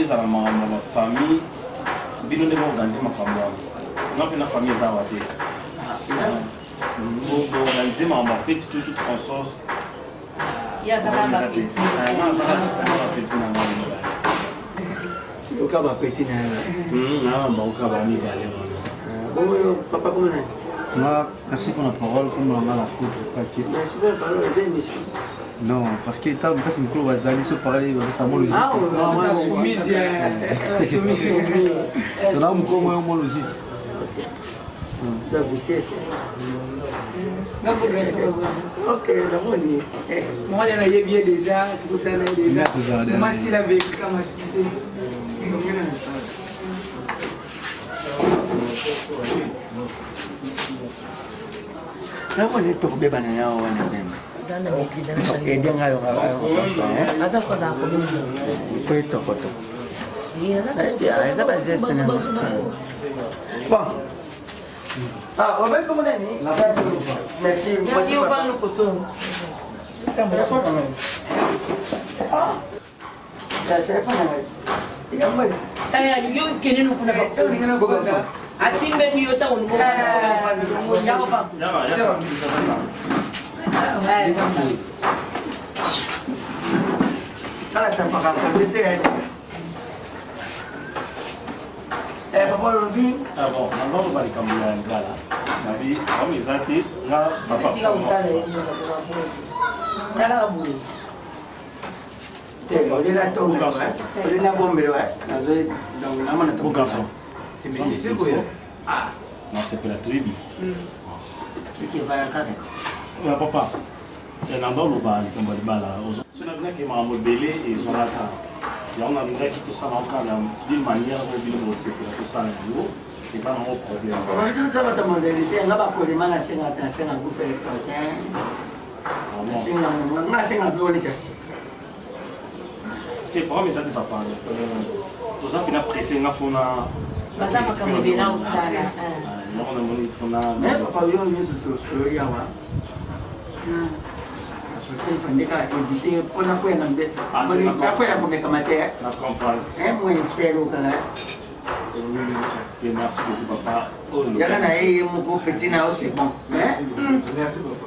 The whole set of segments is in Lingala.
Ezala makambo ya bafamille, bino nde boorganize makambo wana. Nga mpe na famille eza awa te. Boorganize makambo ya feti tout tout consort. Ye azaka bapeti. Nga azaka bapeti na ngai mibale. Yoka bapeti na yo. Nga baoka ba mibale wana. Bongo papa comment nani? Nga merci pour la parole comme na nga la foudre kaki. Merci pour la parole eza émission. Non, parce que tant que mokolo bazali so parole bapesa mo logique. Ah, soumise. Soumise. Tona mokolo moyo mo logique. Eza vitesse. Ok, namoni. Mwana nayebi ye deja, tokutana ye deja. Mwasi la vérité, mwasi te. Namoni tokobebana na yo wana pembe. Ede ngai po etokoto. Eza ba geste na Bon. Ah, obeyi kombo nani? Merci. Ah. Taya yo kende no kuna asimbeni yo ntango papa olobi bon naloba likambo ya libala nabi oyo eza te nga papa talaka boye te olela tonga olela bombelo nazo donc namona to garçon c'est maîtrisé boye ah nasepela toyebi ekevaya kaka te ya papa nanda oloba likambo ya libala so nabinaki makambo ebele ezwalaka yango nalingaki tosala kaka na d'une manière oyo bino bosepela tosala yango eza nango problème bata modalité nga bakolema nasenga nasenga groupe électrogène nasenga nga asenga biloko neti ya sika te problème eza te papa toza mpena presse nga mpona baza makambo ebele osala yango namoni mpona mais papa yo nyonso tosololi awa apresa ifande kaka évite mpona kwea na mbe nakwea komekama te na comprendre un moins sero kaka merci beaucoup papa yaka na ye ye moko petit na yo c'est bon mais merci papa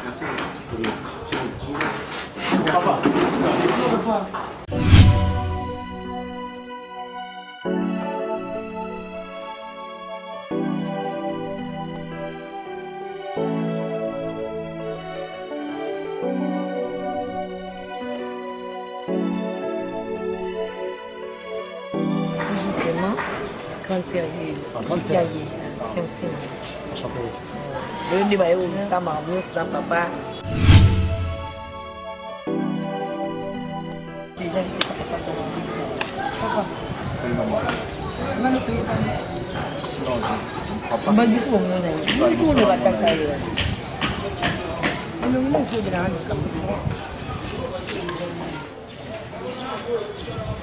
merci papa papa. Justement, grande sœur ye, Christian ye, fiancé na Enchanté. Oyo nde baye kosama nyonso na papa. Déjà, je sais pas papa comment Papa. Non, je ne crois pas. Mbagisi bomona ye. Biso olobaka ye. Elongi na biso obelaka likambo.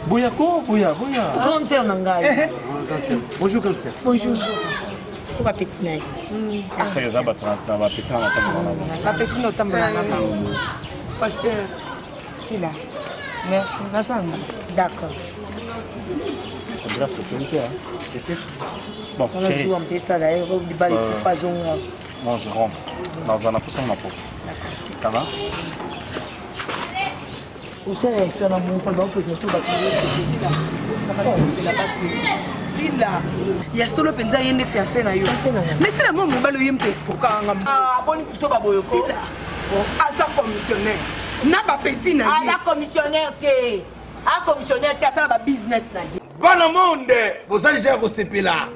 Boya ko, boya, boya. Grande sœur na ngai. Bonjour grande sœur. Bonjour. Ko ba petit na ye. C'est eza bato na ba petit na matambola na bango. Ba petit na otambola na bango. Pasteur. Sila. Merci. Nazanga. D'accord. Grâce sécurité, hein. Peut-être. Bon, chérie. Non, je rentre. Dans un appui, ma porte. Ça va? Osala réaction na moko baopresente bato sila ya solo mpenza ye nde fiance na yo mais sila mwa mobali oye mpe esikokanga boni biso baboyoko sila aza commissionnaire na bapeti na ye aza commissionnaire te a commissionnaire te asala babusiness na ye bana monde boza deja ya kosepela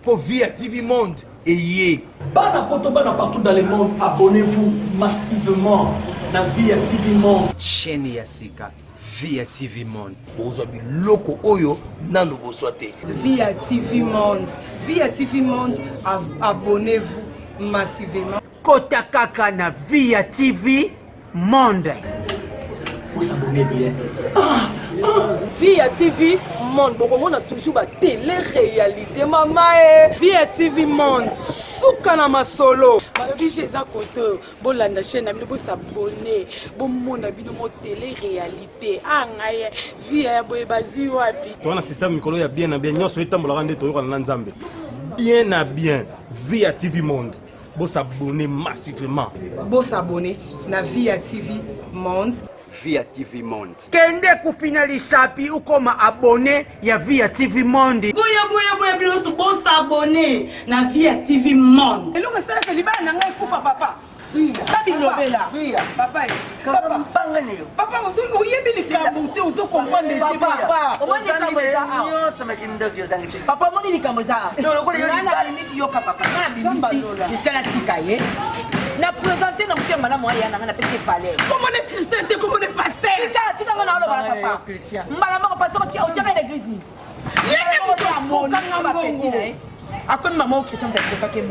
po vie ya tv monde eye Bana poto bana partout dans le monde abonnez-vous massivement na vie ya TV Monde. Chaîne ya sika vie ya TV Monde. Bokozwa biloko oyo nanu bozwa te. Vie ya TV Monde. Vie ya TV Monde abonnez-vous massivement. Kota kaka na vie ya TV Monde. Bosabonne bien. Ah, ah. Vie ya TV Monde bokomona toujours ba télé réalité mama e. Vie ya TV Monde. Suka na masolo. Balobi je eza kote oyo bolanda chaîne na bino bosabone bomona bino mo tele réalité a ah, ngai vie ya boye bazwi wapi toza na système mikolo ya bien na bien nyonso etambolaka nde toyokana na nzambe bien na bien vie ya tv monde bosabone massivement bosabone na vie ya tv monde Via TV Monde. Kende kufina lisapi ukoma abonné ya Via TV Monde. Boya boya boya bino nyonso bosabone na Via TV Monde. Eloko esalaka libala na ngai ekufa papa. Babilobela. Papa kaka mpanga na yo. Papa oyebi likambo te ozo comprendre te papa. Omoni likambo eza awa. Nyonso makindoki ozangi te. Papa omoni likambo eza awa. Non lokola yo Nga na bimisi yoka papa. Nga na bimisi misala tika ye. Na présenter na motema malamu aya na nga na pesi valeur. Komone Christian te komone pasteur. Tika tika nga na oloba na papa. Mbala moko parce que otiaka na église nini? Ye nde moto amonanga mbongo. Akomi mama o Christian moto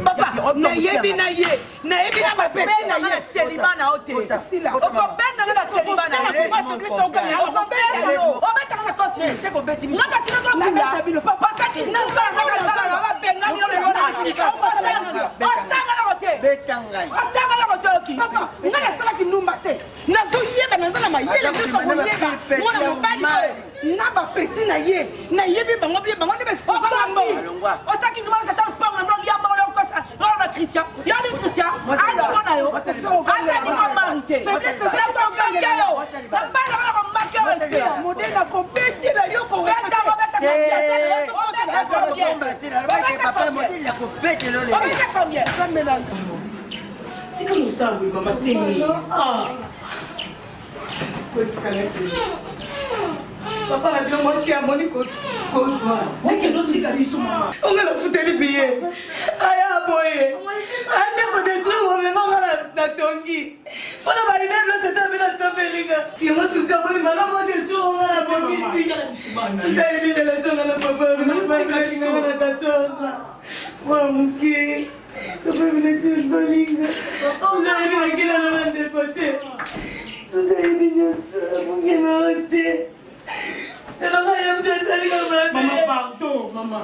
Papa nayebi na ye nayebi na bapeti na ye selima na yo te okobenda nga na selima na yo obetaka na koti nga batika kokunda pasaki babengani yo lelo osangalako te osangalako te oki nga nasalaki ndumba te nazoyeba naza na mayele nyonso koyeba mwana mobali oyo na bapeti na ye nayebi bango bie bango nde osaki ndumba na tata mpango na lia mbango yokosa yolo na christian yo ni christian alongo na yo ata niko mari te nakomake yo nabanga bana komake yo respect modele nakobetela yo obeta combien tika mosala boye mama te ah. kotikala te papa na bino mwasi amoni kozwa okende otika biso mama onga nafuteli biye aya boye ande kodetruire omema nga natongi mpona baimeble tata bino asopelinga yango susi amoni malamu odetruire onga na bongisi susi ayebi relation nga na papa nga na 14 mwana moke Papa minati balinga. Ozali makila na bandeko te. Suzi ayebi nyonso abungela yo te. Eloko ye moto asali ka mabe. Mama pardon mama.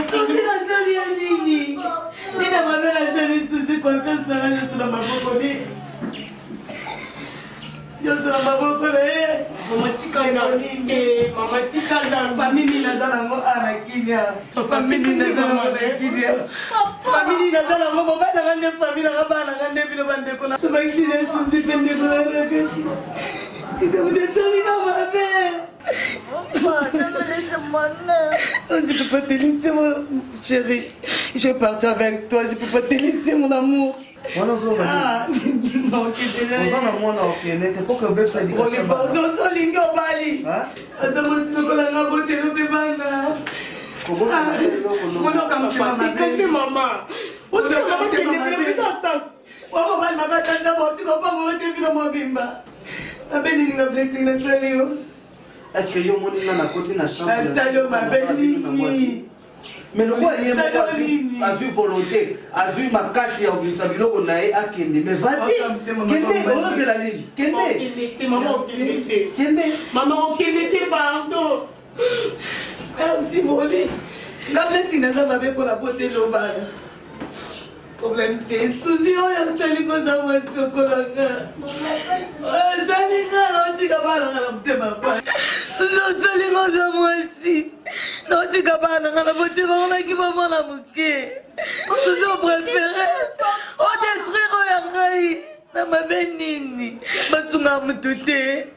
Suzi nasali ya nini? Nini mabe nasali Suzi confiance na nga nyonso na maboko ne. nyonso na maboko na ye mama tika nani mama tika nani famille nini naza nango a na kimia famille nini naza nango na kimia famille nini naza nango mobali nanga nde famille nanga bana nanga nde bino bandeko na tobakisi na susi mpe ndeko na na kati likambo esali nga mabe Je peux pas te laisser, mon chéri. Je vais partir avec toi. Je peux pas te laisser, mon amour. wana ozoloba ah, oza na mwana okende te mpo ke obebisa education pardon so olingi obali aza mwasi lokola nga botelo mpe bana mobali mabe atanza botika opango te bino mobimba mabe nini nga blessing nasali yo est ce que yo omoni nga nakoti na chambre nasali yo mabe nini Mais lokola ye moko azwi volonté, azwi makasi ya kobimisa biloko na ye akende. Mais vas-y, kende, ozozela nini? Kende. Kende. Mama okende te pardon. Merci Moli. Nga blessing naza mabe mpo na botelo bana. Problème te. Suzi oyo asali koza mwasi lokola nga. Oyo asali nga naotika bana nga na motema pa. Suzi osali nga oza mwasi. Naotika bana nga na boti bango na kima mwana moke. Suzi opréféré odétruire oyo ya ngai na mabe nini basunga motu te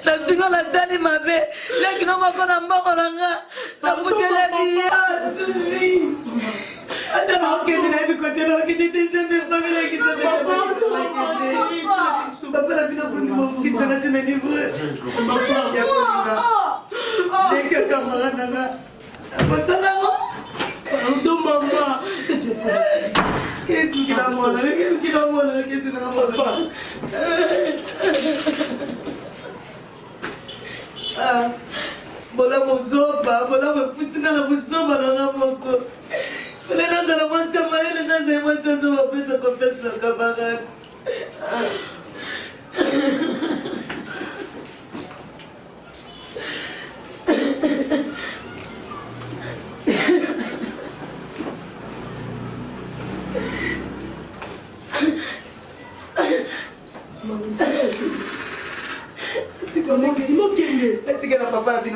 nasunga nasali mabe leki no moko na mbongo na nga nafutela biye ah, suzi ata naokende nayebi kote naokende te nzambe fami nakisapapa na bino boni bokitaka te na niveau ya kolinga leki camarade na nga Basalango. Pardon maman. Ketukila mwana, ketukila mwana, ketukila mwana. Ah, bola mozoba, bola mofuti nga na buzoba na nga moko. Bola nazala mwasi ya mayele, nazali mwasi ya zoba, pesa confiance na camarade. Ah.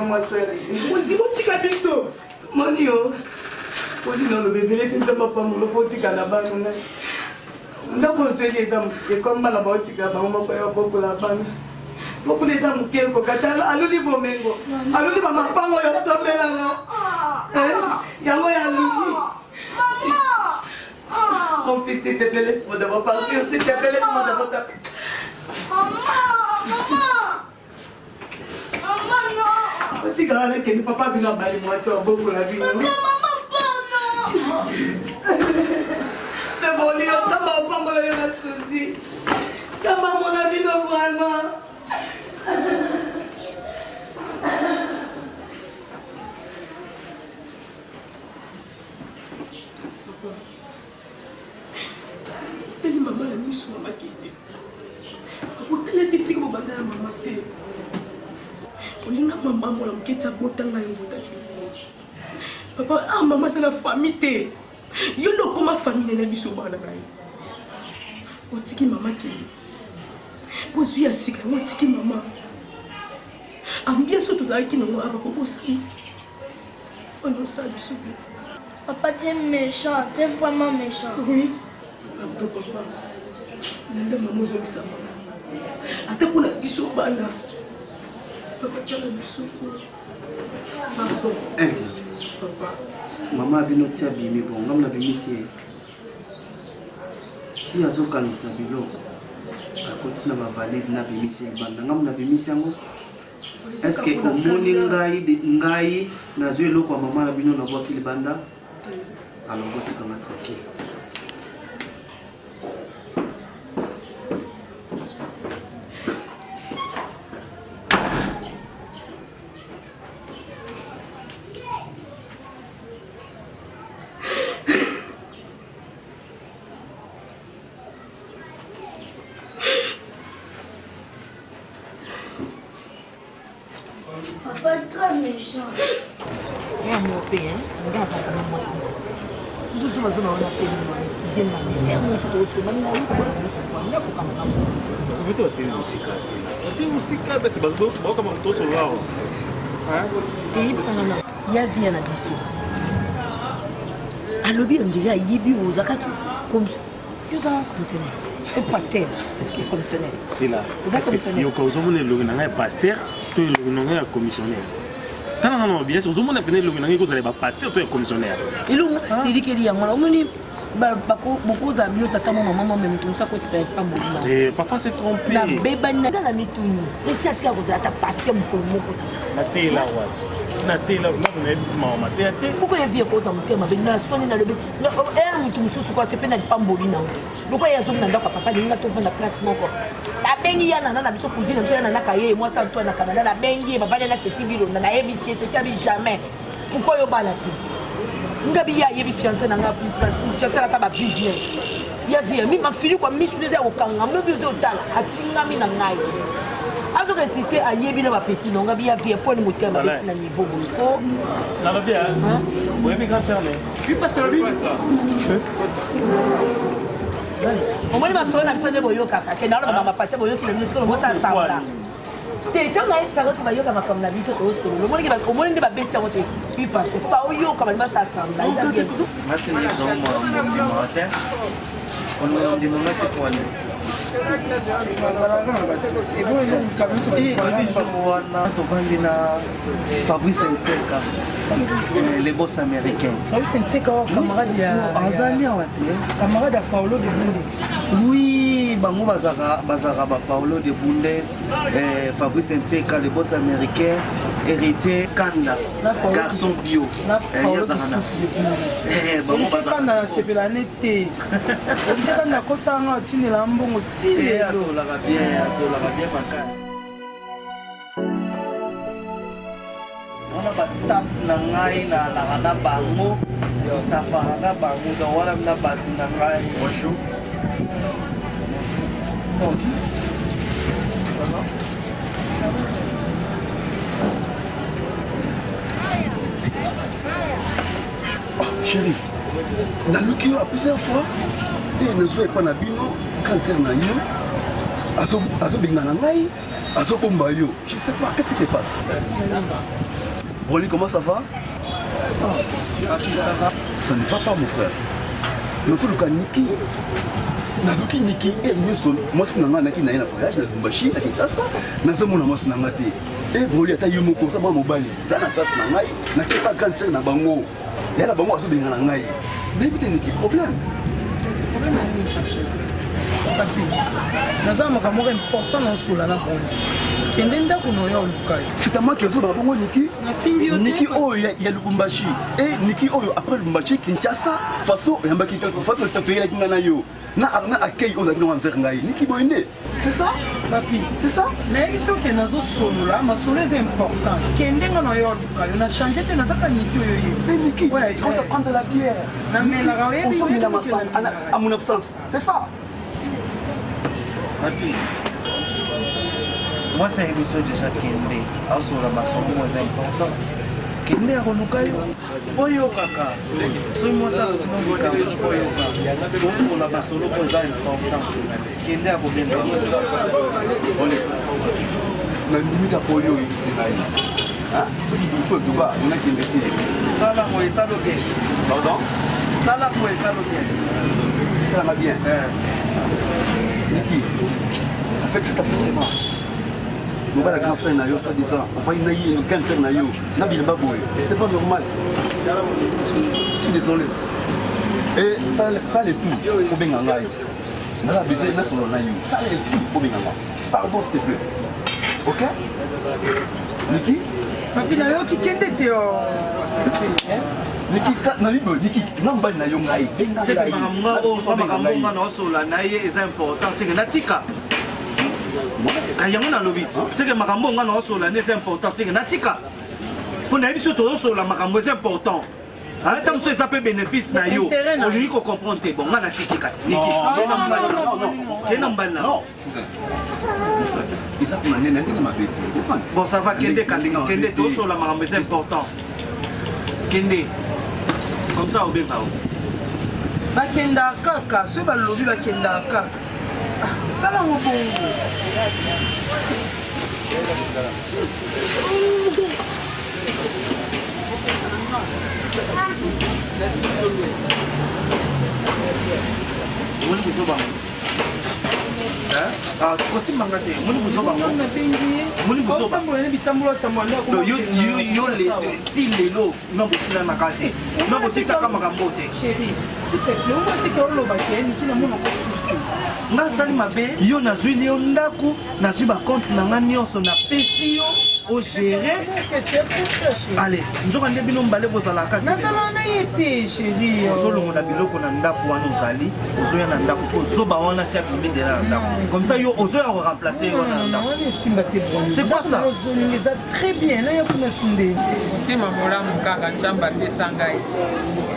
bino mwasi oyo Ondima otika biso. Moni yo poni na oloba ebele te nzambe apambola mpo otika na bana na ndako ozweli eza moke komi bana baotika bango moko ya bokola bana mokuna eza moke kokata aluli bomengo aluli bamapango oyo osombelanga eh, yango ya aluli Mon fils, s'il te plaît, laisse-moi d'abord partir. S'il te plaît, laisse-moi d'abord taper. Maman, maman. Maman, non. Otikala nakende papa bino abali mwasi abokola bino. Papa, maman, pardon. Me boli yo nzambe apambola yo na suzi. Nzambe amona bino vraiment. Papa, tali mama na miso mama kende. Otalaki esika bobanda na mama te. Olinga mama mwana moke ti abota ngai mbotaki. Papa, ah mama aza na famille te. Yo nde okoma famille na biso bana na ye. Otiki mama kende. Bozwi ya sika yango otiki mama. Ambiance oyo tozalaki nango awa bakobosana. Wana osala biso bien. Papa, tu es méchant, tu es vraiment méchant. Oui. Pardon, papa. Nanda mama ozongisa mama. Ata mpona biso bana. Papa, tala biso ko. Pardon. Eh. Papa. Mama bino ti abimi bon ngam nabimisi ye ti azokangisa biloko akoti na bavalise nabimisi ye libanda ngam nabimisi yango Est ce que omoni ngai ngai nazwi eloko ya mama na bino nabwaki libanda? Alors botika nga tranquille. Papa très méchant. Ya ngo pe hein, nga azalaka na mwasi na. Surtout soki bazo na pe na excusez nga mais heure nyonso tosomba nga oyoka bana kosomba nga kokanga nga mo. Soki te bateli mosika. Bateli mosika basi bakokama tosolola awa. Eyebisa nga na ya vie na biso. Alobi on dirait ayebi ozaka comme Yo oza commissionnaire. C'est pasteur. Est-ce que commissionnaire? C'est là. Oza commissionnaire. Yoka ozomona elongi na ngai ya pasteur to elongi na ngai ya commissionnaire. Tala nga na bien ozomona pene elongi na ngai ekozala ya ba pasteur to ya commissionnaire. Elongi nga nasilikeli yango wana omoni bokozala bino tata mo mama mo me moto mosusu akosepela lipamboli na Eh, papa s'est trompé. nabebani nga na mituni esi atika kozala ata pasteur mokolo moko te Natela wapi? Natela ndako nayebi mawa mateya te. Pourquoi ye vie ekoza motema mabe na soni nalobi ere moto mosusu ko asepe na lipamboli na ngo lokola ye azongi na ndako ya papa alingi nga tovanda place moko nabengi ya nana na biso cousine na biso ya nana kaye mwasi antoine na canada nabengi ye bavandi na ceci bilonda nayebisi ye ceci abi jamais pourquoi yo bala te ngabi ye ayebi fiance na nga fiance na sa ba business ya vie mi mafili kwa misu eza ya kokanga mobi ozo otala atingami na ngai azoka insiste ayebi na bapeti na ngabi ya vie poni motema beti na niveau boye ko nalobi oyebi grand sœur ne omoni masolo na biso nde boyokaka ke naloba mama pase boyoki na bino sikoyo bosala sambla te ntango nayebisaka ke bayoka makambo na biso tosolola omoni nde babeti yango te ipase mpo baoyoka balingi basala sambla Ngati na yebisa ngo makambo ndimaka te ondimanga te po ani oyebi jour wana tovandi na fabrice nteka le boss américain Fabrice Nteka wa camarade ya azali awa te camarade ya Paolo de Bundes oui bango bazalaka bazalaka ba Paolo de Bundes eh, Fabrice Nteka le boss américain héritier Kanda garçon bio eh, ye azalaka na eh, bango bazalaka nasepela ne te héritier Kanda akosala nga otindela mbongo ti lelo asololaka bien asololaka bien makasi wana ba staff na ngai naalaka na bango staffaka na bango donc wana na bato na ngai bonjour Ça va? Oh, chérie naluki yo à plusieurs fois e nazwa epa na bino grande sœur na yo azobengana ngai. Azobomba yo. Je sais pas, qu'est-ce qui se passe? Broli, comment ça va? Papi, ça va? Ça ne va pas, mon frère. Nazoluka Niki. Nazoki Niki e nyonso mwasi na ngai naki na ye na voyage na Lubumbashi na Kinshasa nazomona mwasi na ngai te. E Broli ata yo moko oza mwana mobali za na place na ngai nakepa grande sœur na bango ya na bango azobengana ngai nayebi te Niki problème. Papi, naza na makambo moko important na osola na bango. Kende ndako na yo oluka ye. C'est à moi qui ozoloba bongo Niki. Nafingi yo te. Niki oyo ya Lubumbashi e Niki oyo après Lubumbashi Kinshasa façon oyambaki façon toyelaki ngai na yo na na accueil oyo ozalaki nango envers ngai Niki boye nde c'est ça Papi, c'est ça. Nayebi soki nazosolola masolo eza important. Kende nga na yo oluka yo na change te nazaka Niki oyo ye. Mais Niki, Ouais, tu commences à ouais. prendre de la bière. Namelaka oyebi Ozomela oyebi masanga à mon absence. C'est ça. Papi, mwasi ayebi so deja kende aosolola masolo moko eza important kende akoluka yo oyokaka soki mwasi alokino likambo oyoka tosolola masolo moko eza important kende akobenga Nandimi kaka oyo oyebisi ngai. Soki liboso eloba nakende te. Sala boye esalo bien. Pardon? Sala boye esalo bien. Esalanga bien. Niki, en fait c'est appartement. Mobala grand frère na yo soit disant, ofandi na ye grand frère na yo, na bilamba boye. C'est pas normal. Je suis désolé. Et ça, ça le tout, obenga ngai. Naza besoin nasolola na yo. Ça le tout, obenga ngai. Pardon s'il te plaît. Ok? Niki? Papi nayoki kende te o. Niki, na bibo, Niki, nga mobali na yo ngai. Benga seke ngai. makambo nga oyo makambo nga naosolola na ye eza important seke natika na yango nalobi seke makambo oyo nga naosolola ne eza important seke natika mpo nayebi so tozosolola makambo eza important ata mosusu eza mpe bénéfice na yo Intérêt na yo. olingi kocomprendre te bon nga natiki kasi Niki, Non, kende na mobali na yo. non, eza mpona nene na ndenge mabe te. Comprendre? bon ça va kende kasi Ndenge mabe kende te. tosolola makambo eza important kende comme ça obenga yo Bakendaka kaka soki balobi bakendaka kaka. Ah, Sala ngo bongo. omoni kozobango kosimbanga te omoni kozobango omoni kozoba Otambola ne bitambola tambola nde akoma Donc, yo, kokende yo, yo, na le, sawa. ti lelo na bosilanaka te na bosisaka makambo te Chérie, s'il te plaît, omwa te ke oloba ke Niki na mona ko susu. nga asali mabe yo nazwili yo ndako nazwi bacompte na nga nyonso napesi yo ogere ale nzoka nde bino mibale bozalaka ti lelo. Nazala na ye te chérie. ozolongola biloko na ndako wana ozali ozoya na ndako mpo zoba wana si abimi dela na ndako comme ça yo ozoya koremplace ye wana na ndako Wana esimba te bro. C'est quoi ça? Ozolinga eza très bien. Naya kuna sunde. motema molamu kaka nzambe apesa ngai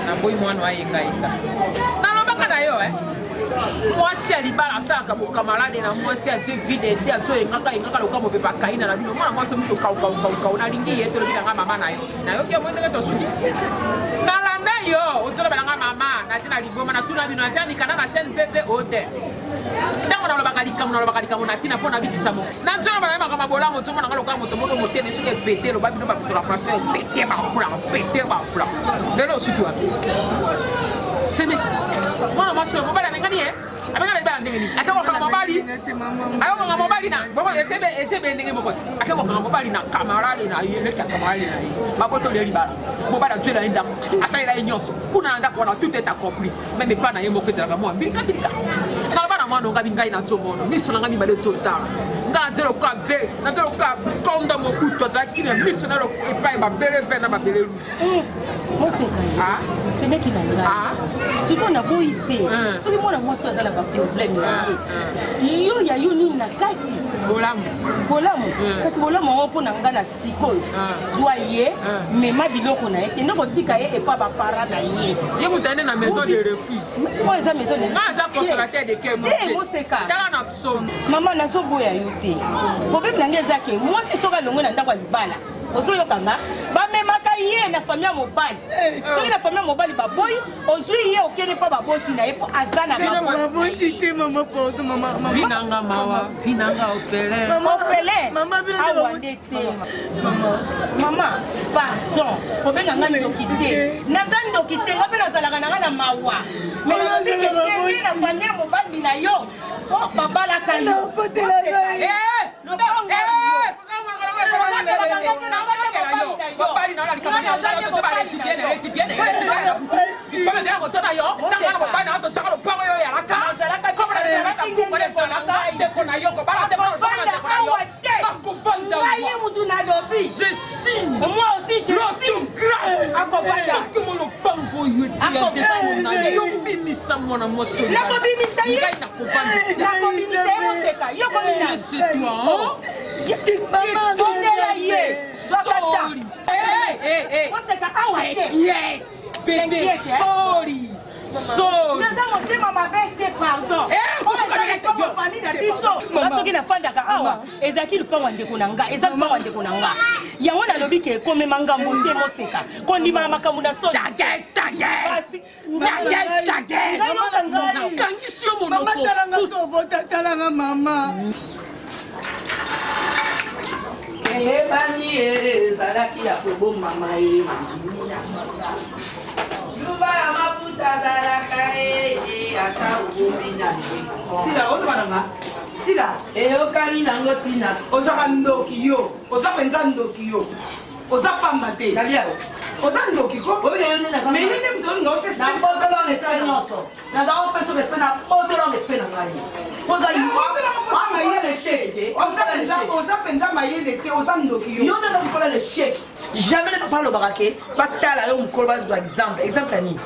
naboyi mwana ayengayenga nalobaka na yo eh. mwasi ya libala asalaka bokamarade na mwasi atie vide te atie oyengaka yengaka lokola mopepe akaina na bino mwana mwasi miso kaukaukau nalingi ye tolobi na ngai mama na yo nayoki yango ndenge tosuki nalanda yo ozoloba na ngai mama natie na liboma natuna bino natia mikanda na chaîne pepe o te ntango nalobaka likambo nalobaka likambo na ntina mpo nabikisa mo na nzoloba na ye makambo ya bolamu ozomona nga lokola moto moko motene soki epete loba bino bato na français epete bakula pete bakula lelo osuki wapi semi mwana mwasi oyo mobali amengani ye amengani libala ndenge nini ake kokanga mobali ayokanga mobali na bongo etiebe ndenge moko te ake kokanga mobali na kamarade na ye leki ya kamarade na ye babotoli ye libala mobali azwela ye ndako asalela ye nyonso kuna na ndako wana tout est accompli meme epa na ye moko ezalaka mwa mbilika mbilika naloba na mwana ongabi ngai nazomono miso na ngai mibale ezotala ngai naza lokola ve naza lokola konda mobutu azalaki na miso na epai babele ve na babele lusi moseka semeki na ngai sikoyo naboyi te soki mwana mwasi aza na baproblème na ye yo ya yo nini na kati bolamu bolamu kasi bolamu yango mpo na ngai na sikoyo zwa ye mema biloko na ye kende kotika ye epa bapara na ye ye moto ayende na maison de refuge oyo eza maison de nga aza consolateur de cœur te moseka tala na psaume mama nazoboya yo te problème na ngai eza ke mwasi soki alongwe na ndako ya libala Ozoyoka nga? Bamemaka ye na famille ya mobali. Soki na famille ya mobali baboyi, ozwi ye okende mpo baboti na ye mpo aza na baboti te mama pardon mama. Vi nanga mawa, vi nanga orphelin. Orphelin. Awa nde te. Mama, pardon. Kobenga nga ndoki te. Naza ndoki te, nga mpe nazalaka na nga na mawa. Mais nalobi ke kende na famille ya mobali na yo mpo babalaka yo. Ngai mutu nalobi. Je signe. Moi aussi je L'autographe. Akovanda. Soki molopango oyo Akovanda. yobimisa mwana mwasi oyo. Nakobimisa ye. Ngai nakobandisa. Nakobimisa ye moseka. Yo komina. C'est toi. Tondela ye. Zwakata. Sorry. Hey, hey, hey. Moseka awa te. T'inquiète, bébé, T'inquiète, hein. sorry. Sorry. Naza motema mabe te pardon. Eh, Oyo eza lipango ya famille na biso. Nga soki nafandaka awa ezalaki lupango ya ndeko na nga eza lupango ya ndeko na nga yango nalobi ke komema ngambo te moseka kondima makambo na soni Nakangisi yo Mama monoko. talanga sobota talanga mama. Eyebani ezalaki ya kobombama ye Lumba ya maputa azalaka ye ata obombi na ye. Sila oloba na nga sila eyokani nango ntina ozaka ndoki yo oza mpenza ndoki yo oza pamba te oza ndoki ko mais ye nde moto olinga nabotolo respect nyonso naza kopesa respect nabotolo respect na ngai oza oza mpenza mayele te oza ndoki yo yo nde oza l'échec jamais nde papa alobaka ke batala yo mokolo bazwa exemple exemple ya nini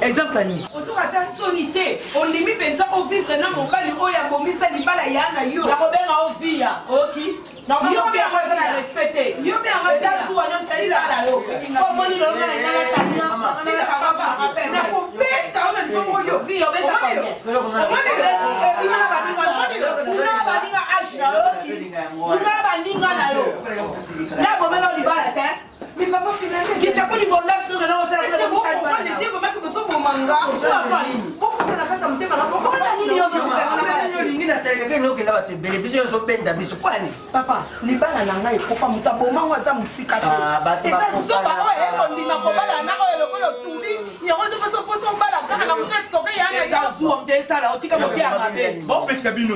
exemple ya nini ozoka ata soni te ondimi mpenza ovivre na mobali oyo abomisa libala ya na yo nakobenga ovia oki eza na respect te eza zuwa nyonso esala yo omoni lolonga na nakobeta ona nzongo oyo una baninga age na yo una baninga na yo nabomela libala te Mais papa finalement kichako libonda soki na osala Est-ce que vous comprenez te vraiment que bozoboma nga bokota na kati ya motema na olingi nasalelaka elokenda bato ebele biso nyonso obenda biso kwani papa libala na ngai ekofa moto abomango aza mosika Ah, bato te eza bakobalaka. zoba oyo ekondima kobala na oyo lokola otuli yango ezopesa mposa obala kaka na moto esikoke yana eza zuwa moto esala otika motema mabe bopekisa bino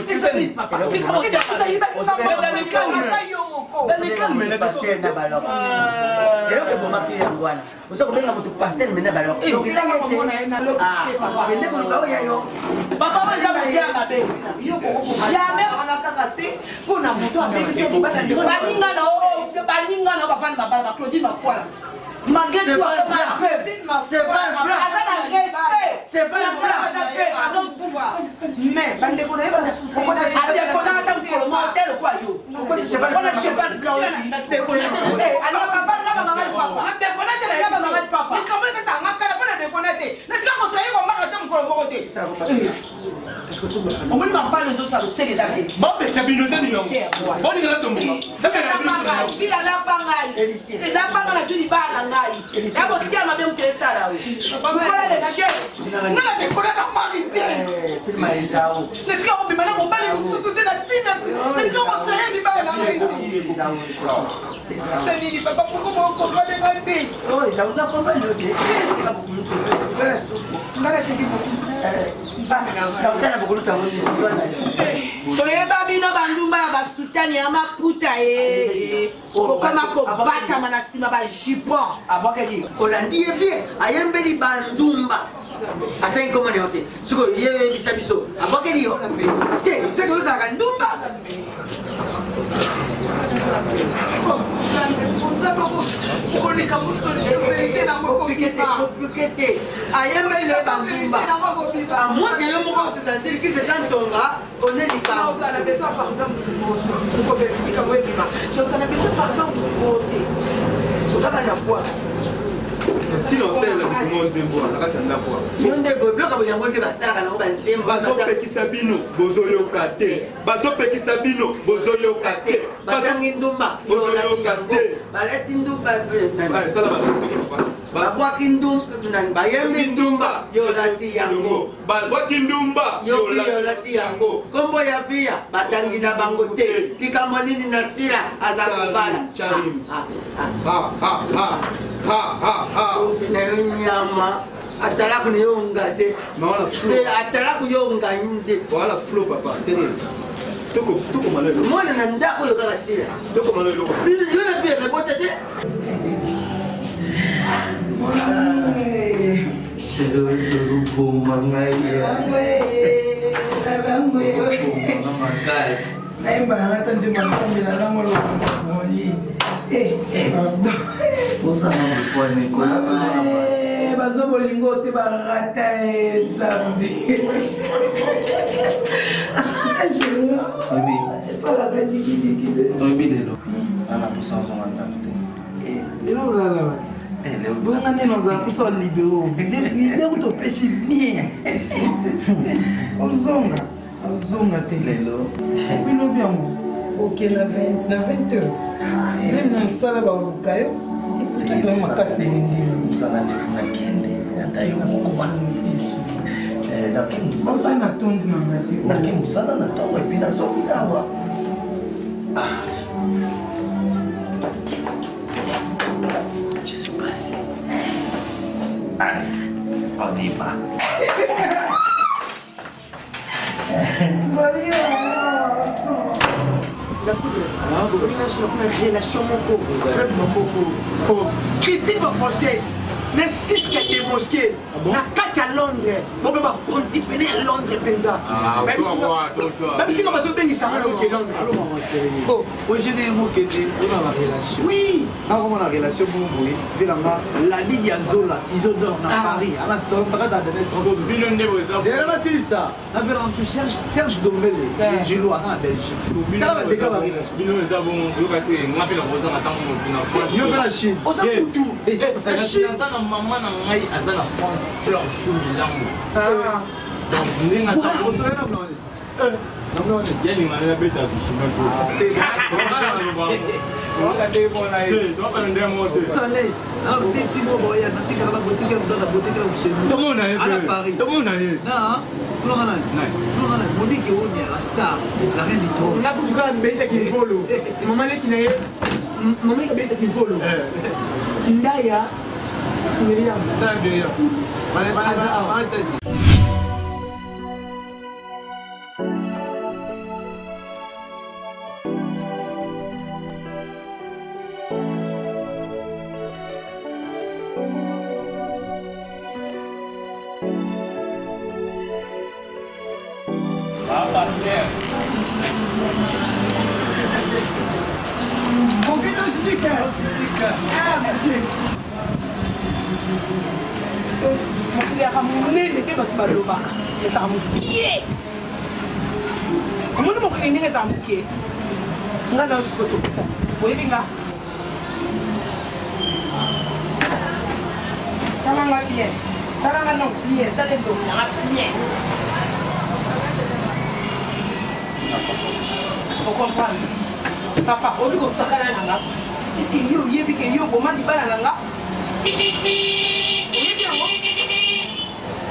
pasteur na balok eloko ebomaki yango wana oza kobenga moto pasteur me na balok kende koluka oyo yo papa oyo eza motema mabe jamais kaka te mpona moto abebisa libala baninga na oyo baninga na oyo bafandi mabala ba Claudine Mafuala malgré tout akoma veuve aza na respect azokufa mais bandeko na ye adekonaka ata mokolo moko te lokola yo wana cheval blanc likambo epesaka nga kala mpo na dekona te natika koto aye komaka te mokolo moko te omoni mapalo ezosala osele eza te bopekisa bino eza nini bolinga natomboka bila lapa ngai lapa ngai nazwi libala na ngai ya kotia mabe moto esala yo kola le chef nga na dekonaka mari te filma ezao natika kobima na mobali mosusu te na ntina natika kotiaya libala na ngai te eza nini papa poko bokomprendre ngai te nga natiki osala bokoluta yango toyeba bino bandumba ya basutani ya maputa ye okoma kobatama na nsima bajupon abwakaki olandi ye bien ayembeli bandumba atangi komona yo te sikoyo ye oyebisa biso abwakeli yo te soki ozalaka ndumba okoleka mosolution verité nango komplike te ayembeli na ye bandumba amoke yo moko osesantili kisi eza ntonga one likambo ozala besoin pardon motu moko te likambo ebima ozala besoin pardon motu moko te ozaka na foi. Ntina osalela motu mo nzembo wana na kati ya ndako wana. Yo nde boye biloko boye yango nde basalaka nango banzembo. Bazopekisa bino bozoyoka te. Bazopekisa bino bozoyoka te. Batangi ndumba yo olati yango. Balati ndumba. Sala babwaki ndumba bayembi ndumba yo olati yango. Babwaki ndumba yo olati yango. Kombo ya via batangi na bango te. Likambo nini na sila aza kobala. Kofi na yo nyama atalaku na yo ngazeti te atalaku yo nganyi Voilà flow papa, sérieux. Toko toko malelo. Mwana na ndako oyo kaka sila. Toko malelo. Yo na vie rebota te. Ozoboma ngai makasi nayemba nanga ata nzembo ya nzambe nalango lokola bazwa bolingo te barata ye nzambe esalaka dikidiki oyebi lelo ana mposa ozonga ndako te lelo olala wapi bonga nde nazala mposa olibero lide kutu opesi bien ozonga Azonga te lelo. Epuis lobi yango oke na 20 heures meme na mosala baluka yo epuis makasi ndenge mosala nde funa kende ata yo moko nake mosala natondi na nga te nake mosala na ntongo epuis nazongi awa Je suis pressé. Allez, on y va. Relation moko Fred Maboko Christine Bafossette na siske démosqué na kati ya Londres bope bakonti pene ya Londres mpenza babisinga bazobengisa nga naoke Londres Oje mokende ona ba relation oui nakoma na relation moko boye mpe na nga la ligue ya zola ciseau d'or na paris ana salon kaka da dene bino nde bozela nasilisa na mpe na ntu serge serge dombele njilo aza na belgique tala badega ba relation bino eza bongo yoka se nga mpe nakozanga ntango motu na france yo mpe na chine oza kutu aza na mama na ngai aza na france fleur chou milambo donc ndenge yalinga na beta chinois nakutuka abetaki mvolo mama leki na ye mama leki abetaki mvolo ndaya miriam aza awa. Mokili yaka monene nde bato balobaka ezalaka mokie omoni mokili ndenge ezala moke nga na siko tokutana oyebi nga tala nga bien tala nga non bien tala elongi nanga bien ocomprendre papa oyebi kosakana na nga eske yo oyebi ke yo oboma libala na nga oyebi yango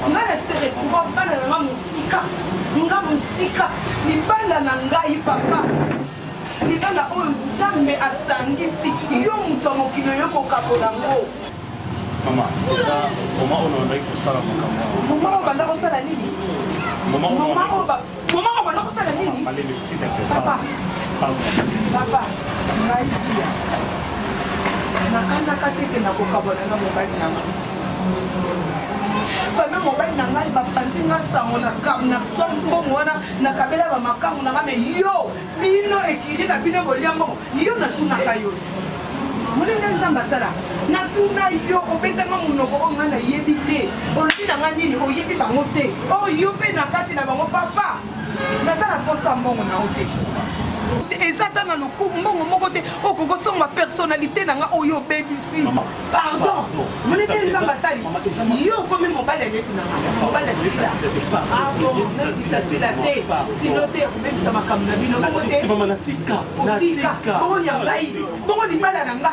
Nga na se retrouva bana na nga mosika nga mosika libala na ngai papa libala oyo nzambe asangisi yo moto ya mokili oyo kokabola ngo Mama, eza moma oyo nabandaki kosala makambo moma oyo banda kosala nini moma oyo banda kosala nini Malele, s'il te plaît. Papa. Pardon. Papa, ngai fia nakanaka te ke nakokabwana na mobali na ngai famille mobali na ngai bapanzi nga sango nazwa mbongo wana nakabela bamakangu na ngai me yo bino ekiri na bino bolia mbongo yo natunaka yo ti moni nde nzambe asala natuna yo obetanga monoko oyo ngai nayebi te olobi na ngai nini oyebi bango te oyo yo mpe na kati na bango papa naza na mposa mbongo na yo te. Eza ata na loku mbongo moko te okoki kosomba personnalité na nga oyo obebisi. Pardon. Moni te Nzambe asali. Yo okomi mobali ya leki na nga. Mobali ya sila. Ah bon, nabisa sila te. Sino te ya kobebisa makambo na bino. Bongo te. Mama natika. Otika. Bongo ya ngai. Bongo libala na nga.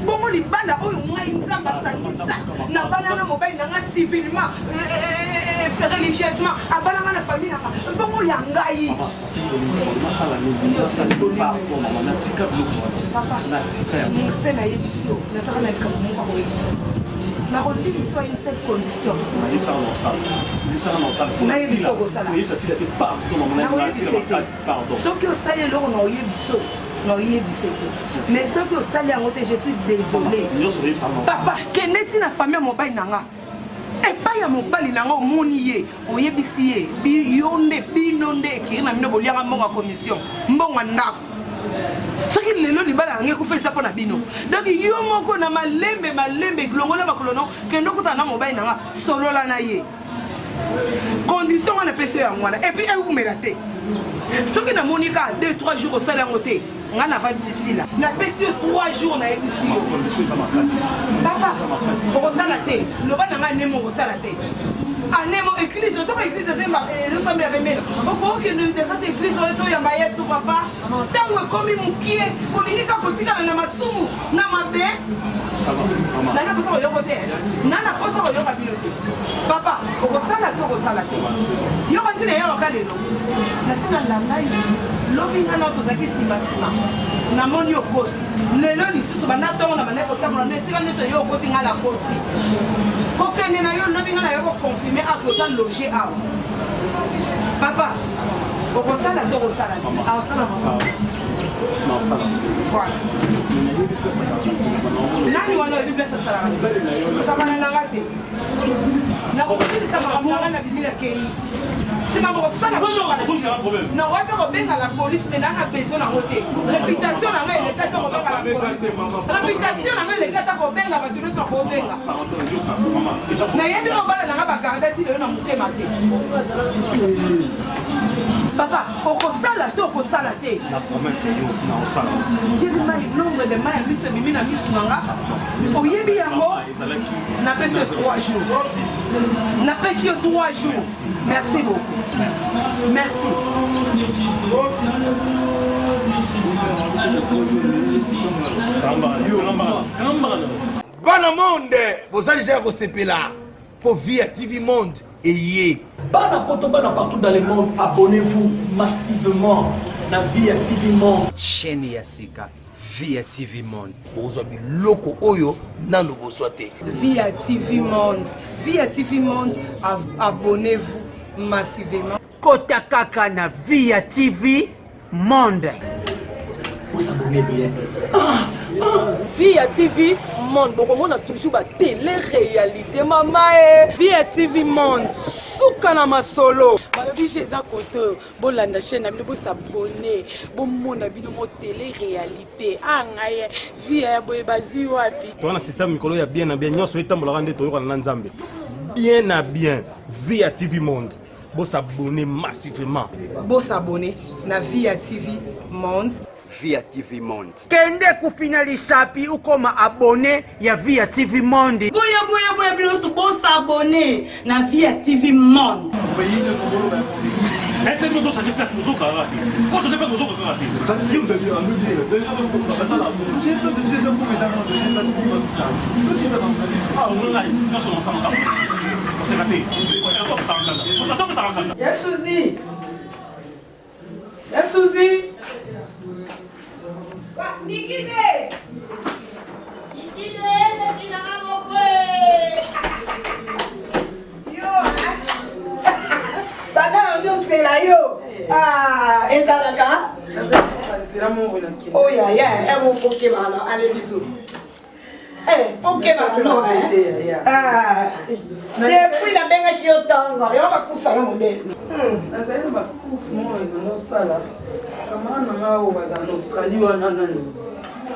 Bongo libala oyo ngai Nzambe asangisa. Nabala na mobali na nga civilement, religieusement. Abala nga na famille na nga. Bongo ya ngai. Mpe nayebisi yo nazaka na likambo moko akoyebisa nakolimbisa yo une seule condition. Nayebisa okosala, nakoyebisa te soki osali eloko na oyebisa na oyebisa te, mais soki osali yango te, je suis désolé papa. Kende ti na famille ya mobali na nga, epai ya mobali na nga, omoni ye, oyebisi ye yo nde bino nde ekiri na bino boliaka mbongo ya commission, mbongo ya ndako. Soki lelo libala yango ekufa, eza mpo na bino. Donc yo moko na malembe malembe, longola makolo no, kende okutana na mobali na nga, solola na ye. Condition wana epesi yo yango wana. Et puis ewumela te. Soki namoni kaka 2 3 jours osali yango te, nga navandisi sila. Napesi yo 3 jours, nayebisi yo papa, okosala te. Loba na ngai nemo, okosala te. Anemo église, ozoka église ezosambela pembeni, okokende kati église wana toyamba Yesu. Papa, ntango ekomi mokie, olingi kaka kotikala na masumu na mabe. Nana posa koyoko te, nana posa koyoka bino te. Papa, okosala te, okosala te. Yoka ntina eyawaka lelo, nasi nalanda yo lobi. Nga nao tozalaki nsima nsima, namoni okoti lelo lisusu. Banda ntongo na bandaki kotambola na esika nyonso, yo okoti, nga nakoti kokende na yo lobi. Nga na yo koconfirme awa oza loge awa. Papa, okosala te, okosala te, akosala mama. Voilà. Nani wana oyebi place asalaka? Sakana nanga te, nakosilisa makambo nanga na bimi, nakei nsima bokosala. Nakoki mpe kobenga la police, mais naa na besoin nango te. Réputation nanga eleki ata kobenga la police, réputation nanga eleki ata kobenga bato nyonso. Nakobenga, nayebi oyo bana nanga bagarde ti lelo na motema te. Papa, okosala te, okosala te. Oyebi mai, nombre de mai ya miso ebimi na miso na nga, oyebi yango. Napesi yo 3 jours, napesi yo 3 jours. Merci beaucoup, merci. Bana monde, boza deja ya kosepela po vie ya TV Monde eye. Bana poto, bana partout dans le monde, abonnez-vous massivement na Via TV Monde. Chaîne ya sika, Via TV Monde. Bokozwa biloko oyo nano bozwa te. Via TV Monde, Via TV Monde, abonnez-vous massivement. Kota kaka na Via TV Monde. Bosabonner bien. Via TV Monde, bokomona toujours ba télé réalité mama e. Via TV Monde, suka na masolo. Balobi je eza kote, bolanda chaîne na bino, bosabonner, bomona bino mo télé réalité. Ah ngai via ya boye bazwi wapi? Toza na système mikolo ya bien na bien, nyonso etambolaka nde toyokana na Nzambe bien na bien. Via TV Monde, bosabonner massivement. Bosabonner na Via TV Monde. Via TV Monde. Kende kufina lisapi ukoma abonné ya Via TV Monde. Boya boya boya, bino nyonso bosabonner na Via TV Monde. Est-ce que nous changer place tozokaka te? Po changer place tozokaka te. Nyonso naosalaka, oseka te. Ya Suzi, ya Suzi. Nikide. Nikide, leki nanga moko. Yo banda na ndio ozela yo. Ah, ezalaka oyo aya emo fokebaka na ale biso fokebaka no. Depuis nabengaki yo ntongo, yo bakusanga modele. Nazali na bacourse moko nanga osala. Camarade na nga oyo bazala na Australie wana, nani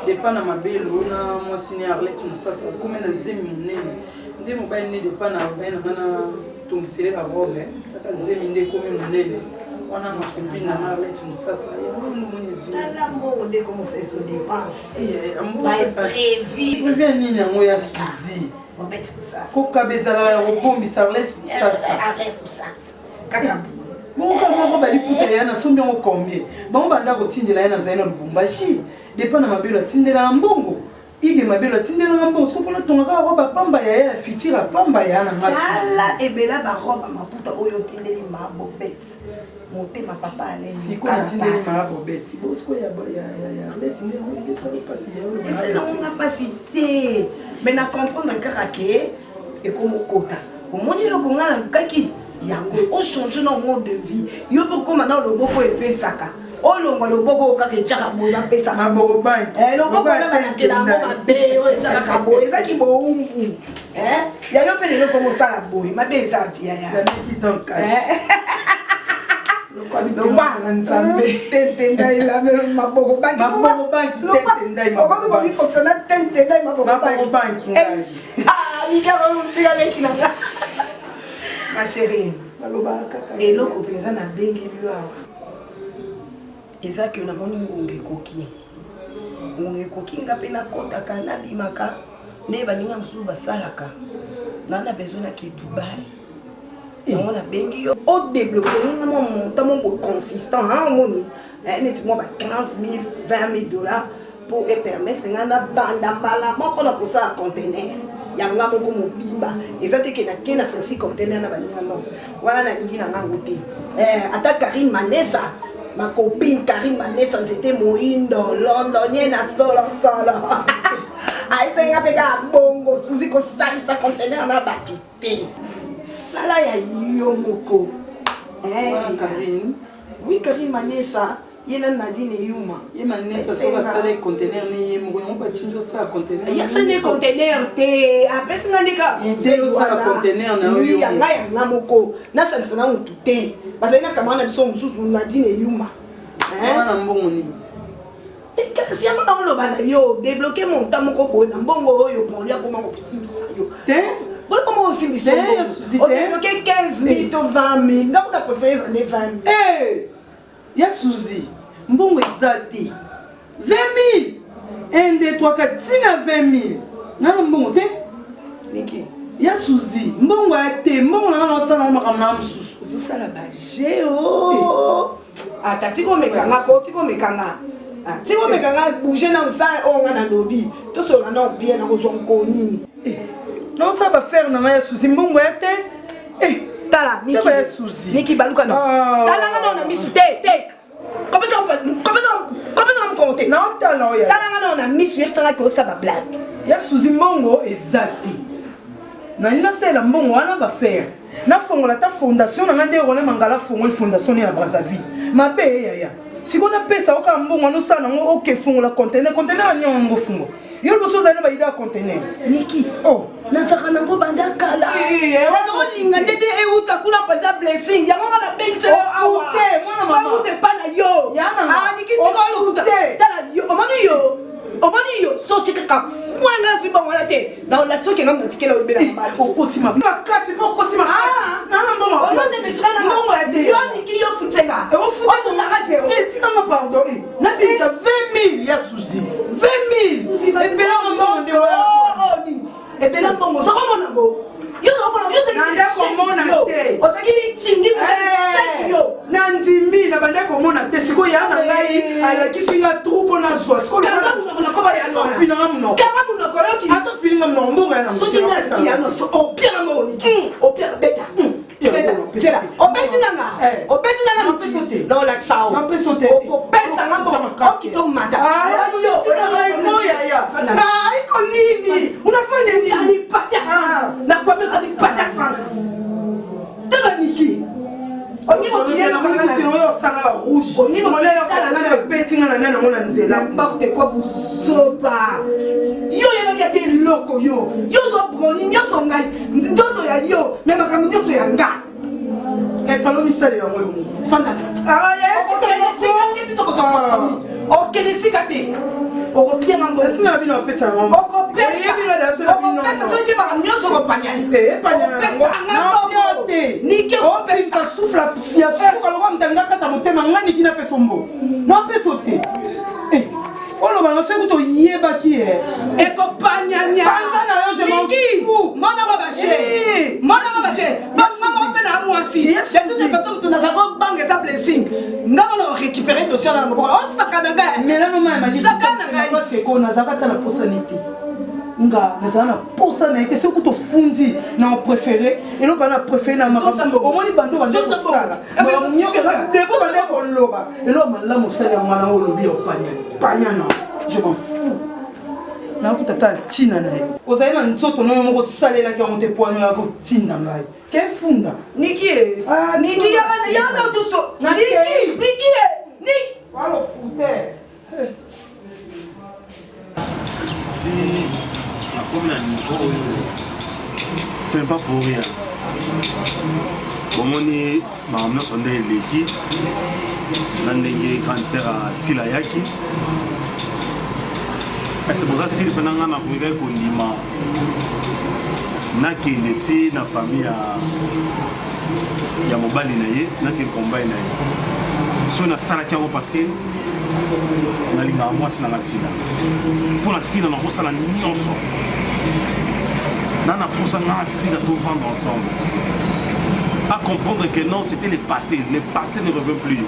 depa na mabelo na mwasi ne Arlette Mosasa, akomi na zemi monene. Nde mobali nde depa na mobali na nga na tongisele barobe kaka zemi nde ekomi monene wana. Macopine na nga Arlette Mosasa, yango nde moni ezwi. Tala mbongo nde ekomosa ezo dépense. Ba imprévu. Prévu ya nini yango ya Suzy? Robert Musasa. Kokaba ezalaka ya kobombisa Arlette Musasa. Arlette Musasa. Kaka Moko kaka moko baliputa ya nasombi yango combien? Bango banda kotindela ye nazali na Lubumbashi. Depa na mabelo atindelaka mbongo. Ige mabelo atindelaka mbongo. Siko mpona tonga kaka robe pamba ya ya fitira pamba ya na nga. Tala ebela ba robe maputa oyo otindeli ma Bobette. Motema papa Alain. Siko natindeli ma Bobette. Bosiko ya ya ya Arlette nde yango esala mpasi ya oyo. Esali nango nga mpasi te. Mais na comprendre kaka ke ekomokota. Omoni eloko nga nalukaki yango ochange na mode de vie yo mpe okóma na loboko epesaka olongwa loboko oyo kaka etyaka boye bapesaka loboko wana balakela yango mabe oyo etyakaka boye ezaki bowumbu ya yo mpe lelo komosala boye mabe eza yaya tentendai maboko banki okomi komikotisa na tentendai maboko banki mika leki na nga ma chérie eloko mpenza nabengeli yo awa eza ke namoni ngonga ekoki ngonga ekoki nga mpe nakɔtaka nabimaka nde baninga mosusu basalaka nga na besoin nake Dubai yango nabengi yo odébloquer nga mwa montant mo boye consistant omoni neti mwa ba 15 000 20 000 dollars mpo epermettre nga nabanda mbala moko na kosala conteneur ya nga moko mobimba. Eza te ke nake na sangisi conteneur na baninga, non, wana nalingi na ngango te. Ata Karine Manesa, ma copine Karine Manesa, nzete moindo londonien na solosolo, ayesenga mpe kaka bongo. Suzi, kosalisa conteneur na bato te, sala ya yo moko. Karine? Oui, Karine Manesa, ye na Nadine Yuma. Ye Manesa so basala conteneur ne ye moko, yango batindi osala conteneur? Yasani conteneur te, apesi nga nde kaka. Osala conteneur na yo? Yanga yanga moko, nasangisa na motu te. Bazali na camarade na biso mosusu, Nadine Yuma. Wana mbongo nini? Kasi yango naoloba na yo, débloquer montant moko boye na mbongo oyo bonli akoma kosimbisa yo. Te. Boloko osimbisa, odébloquer 15 000 to 20 000. Ndako na préféré eza nde 20 000. Ya Suzi, mbongo eza te. 20 000, 1 2 3 4 ntina 20 000, nga na mbongo te. Niki. Ya Suzi, mbongo ya te. Mbongo na nga na osala ngo makambo na mosusu. Ozosala baje o ata tikomekanga ko tikomekanga tikomekanga bouge na osala oyo nga nalobi, tosolola na bien, nakozwa nkonini. Naosala baaffaires na ngai ya Suzi, mbongo ya te. Tala Niki, baluka na talanga nao na misu te te, kopesaka mokongo te. Naotala oyo. Talanga nao na misu, yebisangaki osala bablague. Ya Suzi, mbongo eza te. Nali nasalela mbongo wana baaffaires, nafongola ata fondation na ngai nde Roland Mangala afongoli fondation ne na Brazzaville. Mabe eyaya sikoyo napesa yo kaka mbongo wana osala nango. Oke fongola conteneur, conteneur ya niongo ngo fungola yo liboso. Ozali na baidées ya conteneur? Niki, oh. Nazalaka nango banda kala, naza kolinga nde te euta kuna mpenza blessing yango nga nabengisela awa, euta epa na yo. Niki, tika olokuta. Tala yo, omoni yo, omoni yo, soki kaka fwenga nazwi mbongo wana te, naolakisa okenga natikela olobela. Okosi makasi mpo okosi makasi nana mbongo. Mbongo ya te. Yo Niki, yo futenga, ososanga zero. Tikanga pardon, nabimisa 20 000 ya Suzi, 20 000 ebelanga mbongo nde. Ebele mbongo soki omona ngo, yo Nanda komona te. Ozalaki licingi yo. Na ndimi na banda komona te. Sikoyo ya na ngai alakisi nga trou mpo nazwa. Sikoyofinanga monoko. Kanga monoko, yoki. Ata ofininga monoko, mbongo ya na. Soki nga azalaki ya noso, opiaka mbongo Niki, opiaka. Beta, beta, zela, obeti nanga, obeti nanga na olakisa o okopesa nga mbongo oki tomata. Iko nini? Unafanya nini? Nipatia franga, nakwambia utanipatia franga taba Niki. Oyo osanga ba rouge betinga na nani yango na nzela? N'importe quoi, buzoba. Yo oyebaki ate eloko yo, yo ozwa broni nyonso ngai ndoto ya yo, me makambo nyonso ya nga. Efalo misali yango yo moko. Fanda, okende esika te, okopianga mbongo. Esi na bino apesa yango. Okopesa soki makambo nyonso okopanyani. Epanyana. Okopesa nga mbongo. te opelisa souffle ya suka lokola moto alingi akata motema ngai niki napesa mbo napesa te eh, oloba na soki toyebaki ye eh. ekopanyanya panza na yo je m'en fous mona ba bashe eh. mona ba bashe bamama mpe na mwasi de toute façon moto naza kobanga eza blessing nga wana orécupere dossier na maboko osaka na ngai melano mai saka na ngai seko nazalaka ata na posani te nga nazala na posa na ye te soki tofundi na préféré eloko na préféré na makambo omoni bando bande kosala makambo nyonso depo bande koloba eloko malamu osali yango wana olobi ya opanya panyana je m'en fous nakuta ata ntina na ye ozali na nzoto noyo moko osalelaki yango te poano ya kotinda ngai kefunda niki e ah, niki yana tuso niki niki e niki walokute Ti nakomi na niveau oyo ce n'est pas pour rien. Bomoni makambo nyonso nde eleki na ndenge grande sœur asila ayaki kasi boza sili mpe na ngai nakokaki kondima nakende ti na famille ya ya mobali na ye nakende kombai na ye soki nasalaki yango parce que nalingaka mwasi na nga sila mpo na sila nakosala nyonso na na mposa nga na sila tovendre ensemble à comprendre que non c'était le passé le passé ne revient plus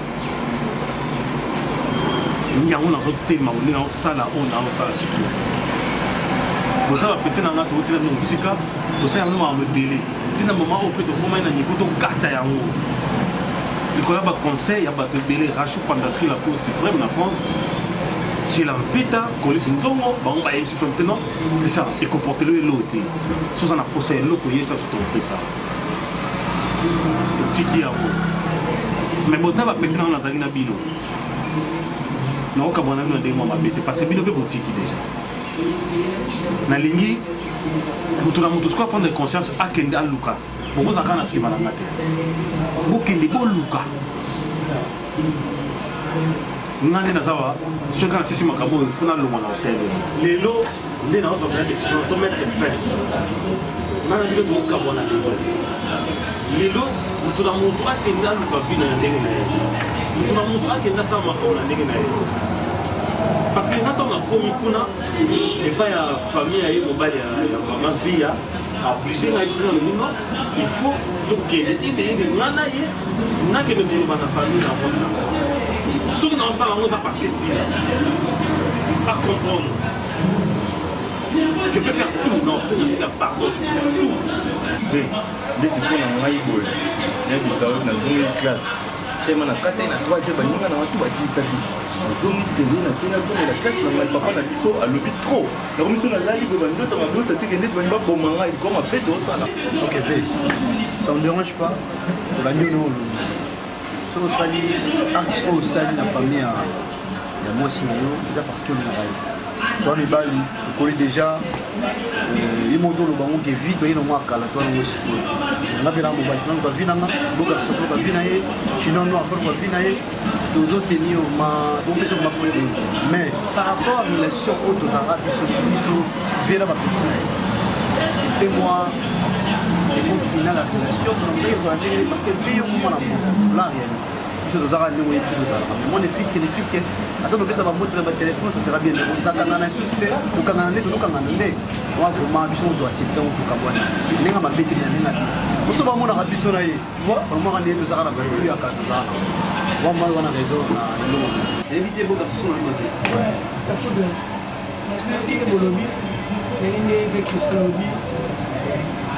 yango nazotelema nde naosala oyo naosala sikoyo boza bapeti na nga touti na bino mosika tosala yango makambo ebele ntina mama oyo mpe tokomai na niveau tokata yango likolo ya baconseil ya bato ebele rachou pandaski la cour suprême na france chez la mvita kolisi nzongo bango bayebisi biso te non christian ekoportelo eloko te soza na posa eloko oyebisa biso tokopesa totiki yango mais boza bapeti nanga nazalaki na bino nakokabwana bino na ndenge mwa mabe te parce que bino mpe botiki déjà nalingi moto na moto sikoyo aprendre conscience akende aluka bokozala kaka na nsima na nga te bokende boluka nga nde naza wa soki kaka nasisi makambo oyo fo nalongwa na hotel lelo nde nazozwa mpena décision to mettre fin nga na bino tokabwana lelo lelo moto na moto akende aluka vi na ndenge na ye moto na moto akende asala makambo na ndenge na ye parce que nga ntango nakomi kuna epai ya famille ya ye mobali ya mama via oblige ngai biso nalobi non il faut tokende ide ide nga na ye nakende koloba na famille na mwasi na ngai soki naosala yango eza parce que sila a comprendre je peux faire tout non soki nasila pardon je peux faire tout te ndeti mpo na ngai boye nayebisa oyo nazongi classe tema na kata ye na 3 heures baninga na watu basilisaki nazongi serie na te nazongela classe na ngai papa na biso alobi trop nakomi so nalali boye bandoto mabe osatike ndeti balingi baboma ngai likolo mabe tosala ok pe ça me dérange pas olandi ono olobi soki osali acte oyo osali na famille ya mwasi na yo eza parce que olingaka ye toi mibali okoli déjà euh, ye moko toloba ngo ke vie toye nango akala to nango sikoyo nga mpe na mobali fana vi nanga boka biso toloka vi na ye chinois noir fana vi na ye tozo tenir ma topesa ma foye mais par rapport à relation oyo tozalaka biso biso vie na bapeti na ye mpe moi époque finale ya relation tozala ndenge parce que vie yo mwana moko la réalité biso tozalaka ndenge oyebi biso tozalaka mais moi ne fiske ne fiske ata topesa bamoto na batelefone ça sera bien mais kozakana na lisusu te kokangana nde tozokangana nde wa vraiment biso moto accepte yango tokabwana ndenge mabe te na ndenge ya biso bamonaka biso na ye Moi, vraiment nde tozaka na bavu ya kaka tozaka na mwa mai wana raison na eloko nayebi te boka susu na mabe la foudre ndenge bolobi ndenge nde ve christian olobi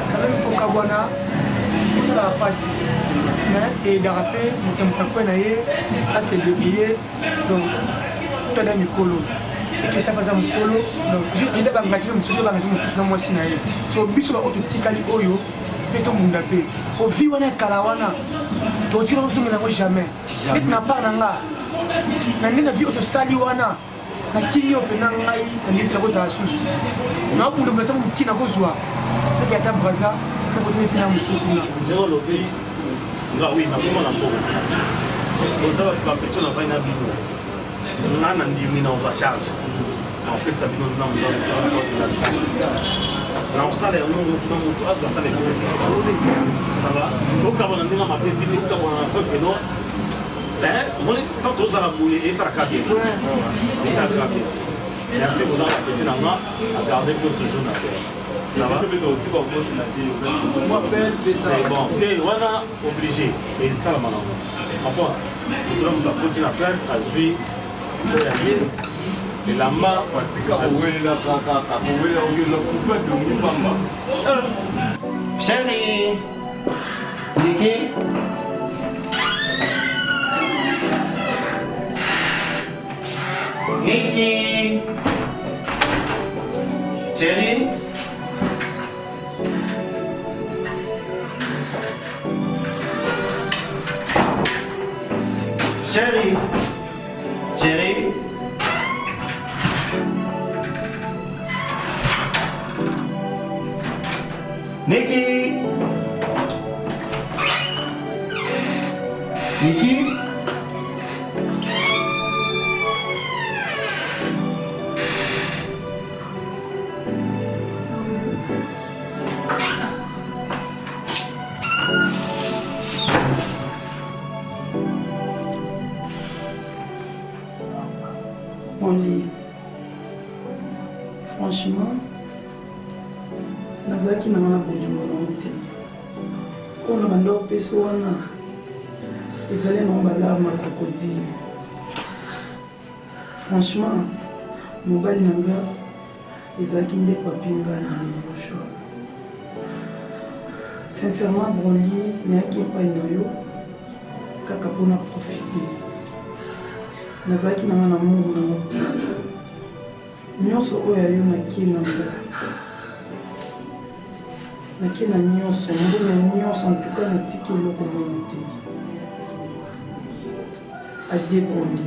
quand même kokabwana esalaka mpasi mais eyedaka mpe moto ya moto akwe na ye ase débrouiller donc tada mikolo ekesa baza mokolo donc eda baengagement mosusu baengagement mosusu na mwasi na ye so biso baoyo totikali oyo mpe tobunda mpe po vie wana ya kala wana tokotikala kozongela yango jamais neti na part na nga na nde na vie oyo tosali wana nakimi oyo mpena ngai na ndenge nakozala susu nabunda bunda ntango moke nakozwa soki ata braza nakotoetina mosusu kuna ndenge olobi nga wi nakoma na mbongo oza bato bapetio na vai na bino nga na ndimi na ozwa charge napesa bino na moto. Na kosala yango motu na motu azwa ata na episode. Ça va? Okabona ndenge mabe te, okabona na preuve que non. Omoni tant tozala boye esalaka bien te. Esalaka bien te. Merci pour la petit na nga, à garder pour toujours na cœur. Ça va? C'est bon. Te wana obligé. Esalama nango. Comprends? Moto na moto akoti na plainte azwi oyo ya ye elamba tika kowelela kaka kowelela okenda kupe dongi pamba. Chérie Niki Niki Chérie Chérie Chérie Niki Niki Molly, franchement, nazalaki nanga na bolingo na yo te. Oyo na banda opesa wana ezali nango balarme ya crocodile. Franchement, mobali na nga ezalaki nde papi ngani le bourgeois. Sincèrement, Broly, nayaki epai na yo kaka mpo na profiter. Nazalaki na nga na amour na yo te. Nyonso oyo ya yo nakie na ngo. Nakie na nyonso, mbongo nyonso, en tout cas natiki eloko moko te. Adieu Broly.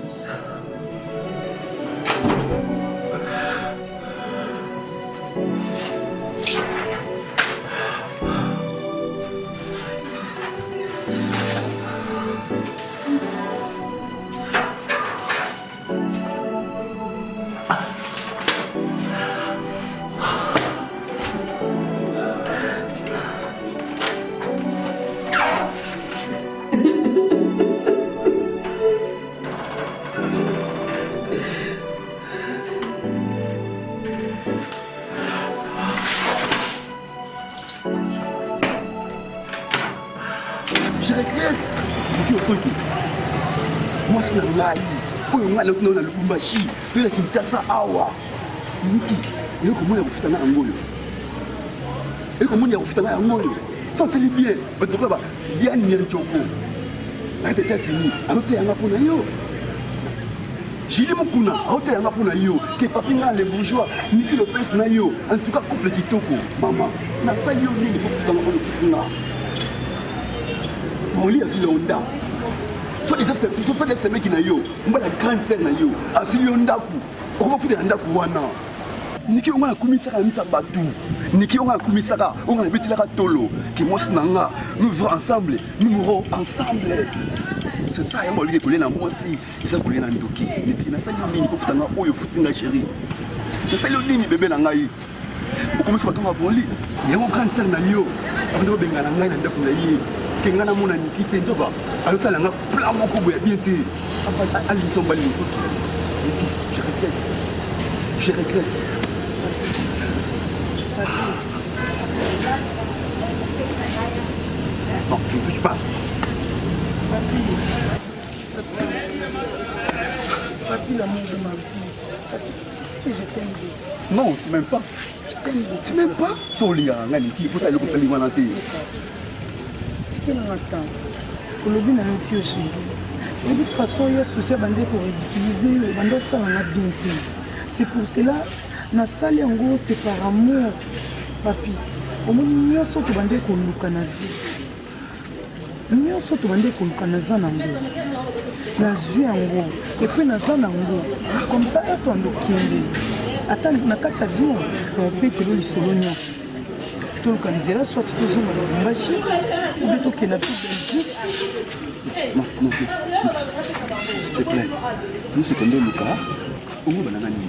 Je regrette Niki Ofoki mwasi na ngai oyo ngai nauti nao na Lubumbashi to na Kinshasa awa Niki eloko moni ya kofuta ngai yango oyo eloko moni ya kofuta ngai yango oyo so oteli bien bato lokola ba Diane Nyanchoko na kati ya États-Unis azoteya nga mpo na yo Julie Mukuna aoteya nga mpo na yo ke papi nga le bourgeois Niki Lopez na yo en tout cas couple kitoko mama nasali yo nini mpo futa nga mpo ofuti nga Poli azwi yo ndako so eza semeki na yo mbala grande sœur na yo azwi yo ndako okofutela ndako wana Niki onga nakumisaka na misa bato Niki onga nakumisaka onga nabetelaka tolo ke mwasi na nga nous vivons ensemble nous mourons ensemble c'est ça yango baliki kolia na mwasi eza kolia na ndoki niki nasali yo nini kofuta nga oyo ofuti nga chéri nasali yo nini bebe na ngai okomisi bato nga boli yango grande sœur na yo abandi kobengana ngai na ndako na ye ke ngai namona niki te nzoka azosala nga plan moko boye ya bien te alingisa mobali mosusu niki je regrette je regrette non ne touche pas Papi, l'amour de ma vie. Papi, tu sais que je t'aime beaucoup. Non, tu m'aimes pas. Je t'aime beaucoup. Tu m'aimes pas So olingaka ngai niki mposa eloko osali wana te. Tikela nga temps. Olobi na yoki yo chéri. Oyebi façon ya souci abandi ko ridiculiser yo, ebandi osala nga bien te. C'est pour cela nasali yango c'est par amour papi. Omoni nyonso tobandi koluka na vie. Nyonso tobandi koluka naza nango. Nazwi yango epuis naza nango comme ça heure tobanda okende ata na kati ya avion nakobetelo lisolo nyonso. Toluka nzela soit tozonga na Lubumbashi ou bien tokenda biso Belgique. Non, non, non. S'il te plaît. Nyonso kende oluka ongo bananga nini?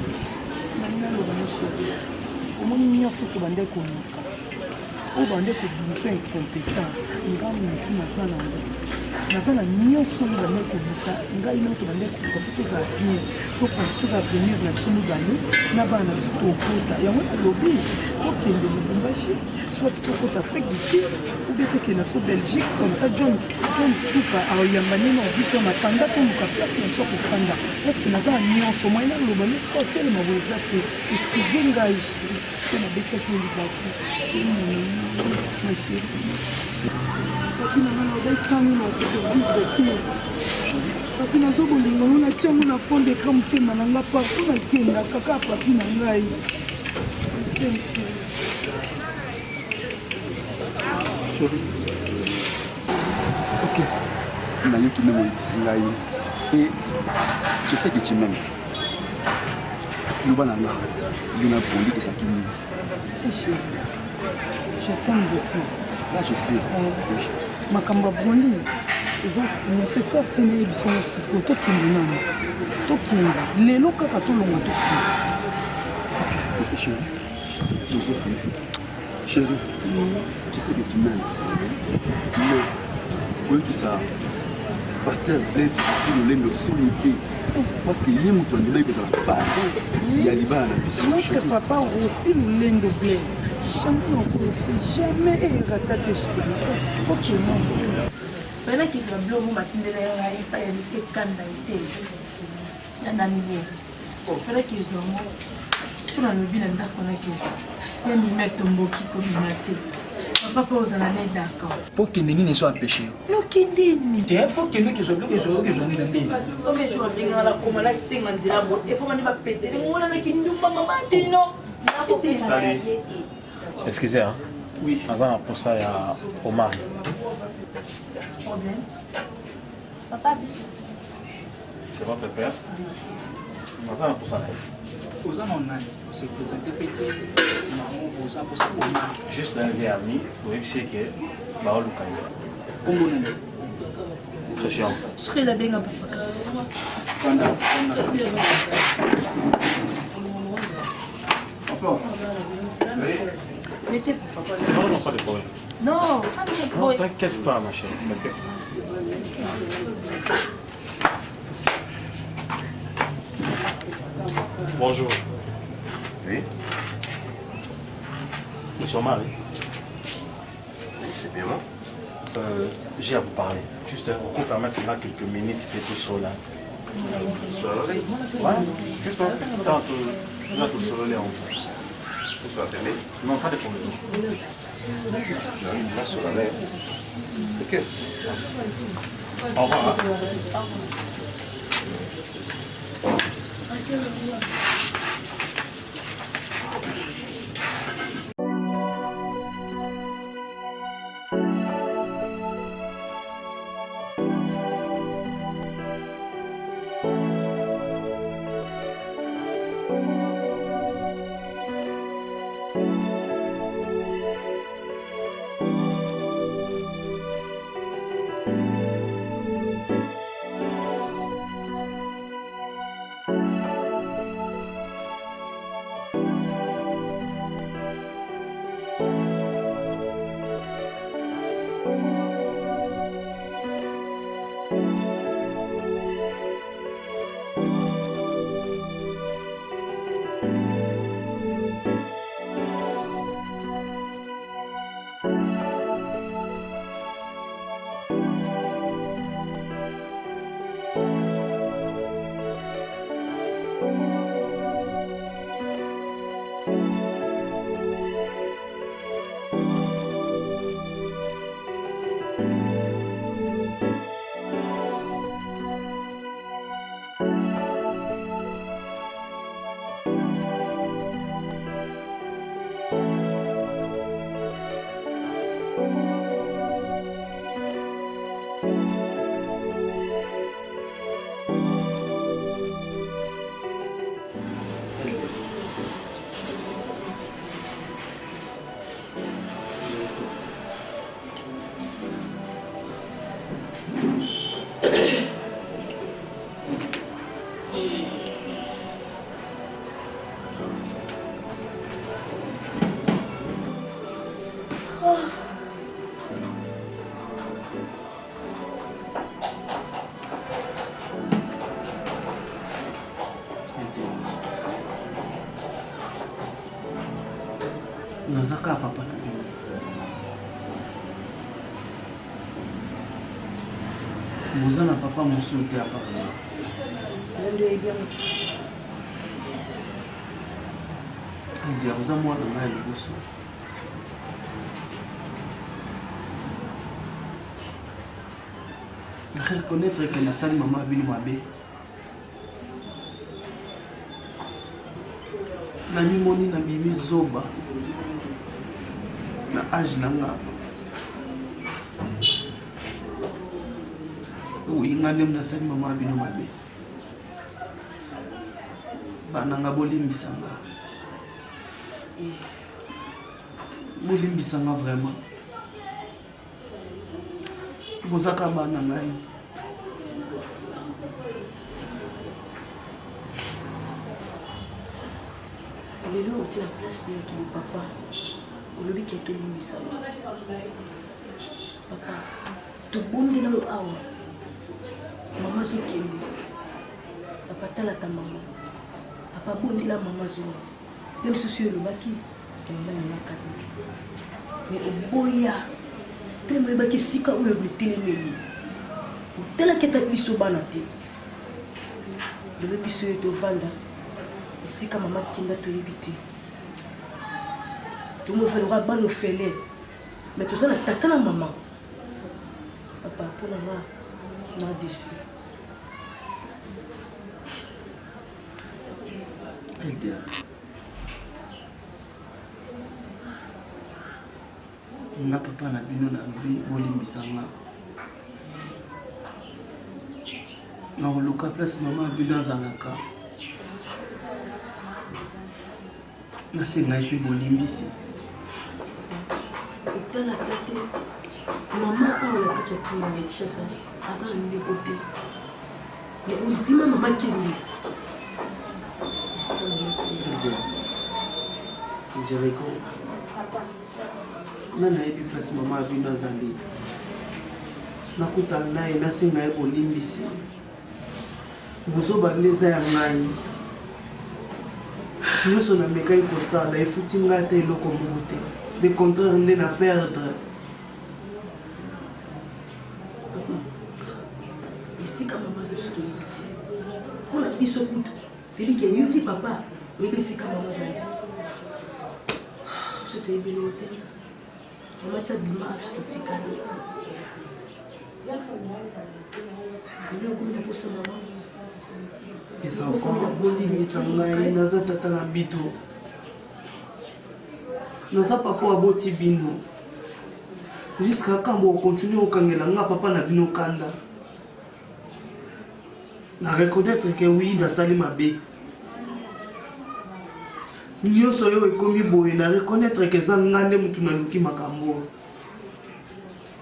Naloba na chérie. Omoni nyonso tobandaki koluka oyo bande kobimisa incompetent, ngai moki naza nango, naza na nyonso oyo bandaki koluka ngai nao tobandaki koluka mpo tozala bien, toconstruire avenir na biso mibale na bana na biso tokota yango. Nalobi tokende Lubumbashi, soit tokota Afrique du Sud, ou bien tokende na biso Belgique. Comme ça John, John Tuka aoyamba nini na biso ya matanda, toluka place na biso ya kofanda, parce que naza na nyonso. Moyen naloba nde sika otelema boye eza te. Excuse ngai mpe nabetisaki yo libaku. Ma chérie, papi na ngai, naoda esango na kovivre te. Papi, nazo bolingo ngo natiango na fond d'écran motema na nga partout nakenda kaka papi na ngai. Chérie, ok, nayoki ndenge oyebisi ngai et je sais que tu m'aimes. Loba na nga, yo na bondi ezalaki nini? Chérie, je t'aime beaucoup. Là, je sais. Oui. Makambo ya bondi eza nécessaire te nayebi biso ngo sikoyo. Tokende nano, tokende lelo kaka, tolonga, tokende. Ok, chérie, tozokende. Chérie, je sais que tu m'aimes, mais koyebisa pasteur Blaise Lolendo soni te, parce que ye moto andimaki kozala parrain ya libala na biso. Notre papa Rossi Lolendo Blaise, jamais nakoyebisa, jamais erata te. Chérie, tokende. Fallait kezwa biloko batindela ngai epai ya liti ekanda te na nani ye. Fallait kezwa yango mpo nalobi na ndako na kezwa ya mimi atomboki kobima te. Papa mpo ozala ne d'accord. Po kende nini ezo empêche yo? Nokende nini te? Fo kende kezwa biloko, ezwa okezwa nini na ndenge? Obe jour abengaka na koma nasenga nzela bo efomani bapetele ngona naki ndumba mama bino. Salut. Excusez, hein? Oui. Naza na posa ya Omari. Problème. Papa, bisous. C'est votre père? Naza na posa na ye. Oza na nani? Ose présente mpe te nango oza mposa Omari. Juste un vieux ami, oyebisi ye ke baoluka ye. Kombo nani? Christian. Soki abenga papa kasi. Kanda, kanda. Papa. Mettez. Non, non, pas de problème. Non. Non, t'inquiète pas, ma chérie, t'inquiète pas. Bonjour. Oui. Monsieur Omari. Oui, c'est bien moi. J'ai à vous parler. Juste, on peut permettre là quelques minutes, c'était tout seul là. Ouais, juste un petit temps, tout, là, tout seul là. Tout sur la télé? Non, pas de problème. J'arrive là sur la mer. T'inquiète. Merci. Au revoir. Hein. Boza na papa mosusu te apart nga. Yo nde oyebi yango. Eldia, oza mwana ngai ya liboso. Na reconnaître que nasali mama bino mabe. Namimoni nabimi zoba na age na nga. Oui, nga nde nasali mama bino mabe. Bana nga bolimbisa nga. Bolimbisa nga vraiment. Bozaka bana ngai. Lelo otie na place ya kilo papa. Olobi ke tolimbisa yo. Papa, tobondela yo awa. Mama azokende. Papa tala ta mama. Papa bondela mama zonga. Ye mosusu yo olobaki mama na nga kado. Mais oboya. Telema oyebaki esika oyo mitelemeli. Otalaki ata biso bana te. Lelo biso yo tovanda esika mama kenda toyebi te. Tomofela lokola bana ofele. Mais toza na tata na mama. Papa mpo na nga na déçu. Elder. Nga papa na bino nalobi bolimbisa nga. Nakoluka place mama na bino azalaka. Nasenga ye mpe bolimbisi. Otala ata te mama awa na kati ya kinga ya Kinshasa aza na ndeko te. Mais ondima mama kende. Esika mama kende. Jericho. Nga nayebi place mama ya bino azali. Nakutana na ye nasenga ye bolimbisi. Buzoba nde eza ya ngai. Nyonso namekaki kosala efuti ngai ata eloko moko te. Le contraire nde na perdre. Esika mama aza biso toyebi te. Mpo na biso kutu toyebi ke yo nde papa oyebi esika mama azali. Biso toyebi eloko te. Mama ti abima biso totikali. Lelo okomi na posa mama. Les enfants, bolimbisa ngai, naza tata na bito. Naza papa oyo aboti bino. Jusqu'à quand bokontinue kokangela nga papa na bino kanda? Na reconnaître que oui, nasali mabe. Nyonso oyo ekomi boye, na reconnaître que eza nga nde mutu naluki makambo oyo.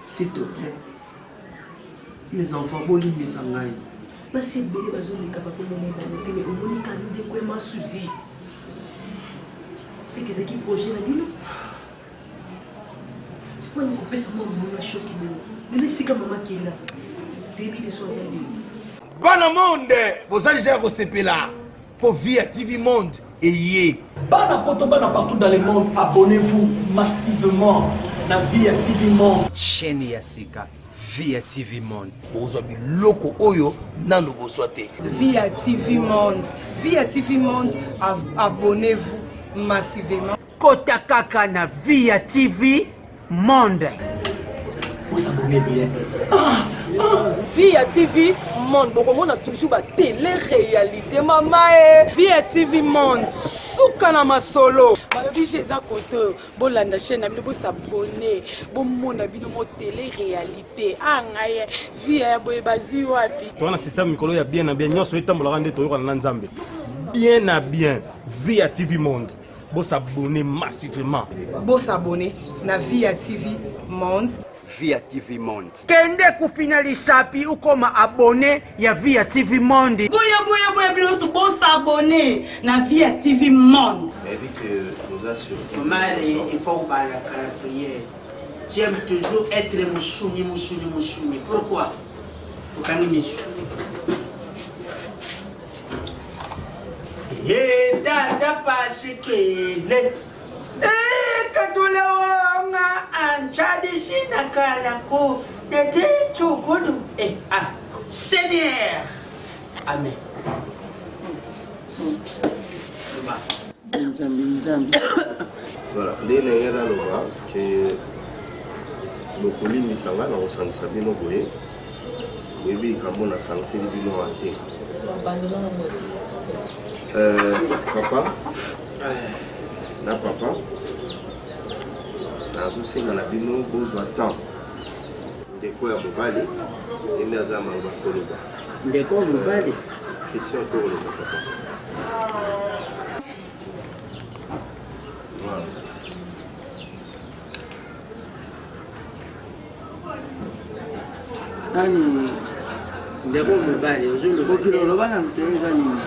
S'il te plaît. Mes enfants, bolimbisa ngai. Basi ebele bazoleka bakomona bango te, mais omoni ka ndeko ya masuzi. Seke ezalaki projet na bino. Mpona kopesa mwa moninga shoki bongo. Lelo esika mama kenda. Toyebi te so aza ndenge. Bana monde, boza deja ya kosepela po vie ya TV monde eye. Bana poto bana partout dans le monde abonnez-vous massivement na vie ya TV monde. Chaîne ya sika vie ya TV monde. Bokozwa biloko oyo nanu bozwa te. Vie ya TV monde, vie ya TV monde, abonnez-vous massivement. Kota kaka na vie ya TV monde. Bosabonne bien. Ah, ah. Vie ya TV monde bokomona toujours ba télé réalité mama e. Vie ya TV monde suka na masolo. Balobi je eza kote oyo bolanda chaîne na bino bosabonne bomona bino mo télé réalité ah ngai vie ya boye bazwi wapi. Toza na système mikolo ya bien na bien nyonso etambolaka nde toyokana na Nzambe bien na bien vie ya TV monde. Bo s'abonner massivement. Bo s'abonner na Via TV Monde. Via TV Monde. Kende kufina lisapi ukoma abonné ya Via TV Monde. Boya boya boya bino nyonso bo s'abonner na Via TV Monde. Nayebi que toza sur Omari, il faut obalaka na prière. Tu aimes toujours être musuni musuni musuni. Pourquoi? Okangi miso. Ye tata pasikele. Eh, katula wanga an. Nchadishina kalaku netichukudu. Eh, ah, Seigneur. Amen. Nzambe, Nzambe. Voilà, nde ndenge naloba ke bokolimbisa nga na kosangisa bino boye boyebi likambo nasangiseli bino wana te euh, papa na papa nazosenga na bino bozwa temps ndeko ya mobali ye nde aza maloba koloba ndeko ya mobali christian koloba papa voilà. Nani ndeko mobali ozolobokilo oloba na moto eza nini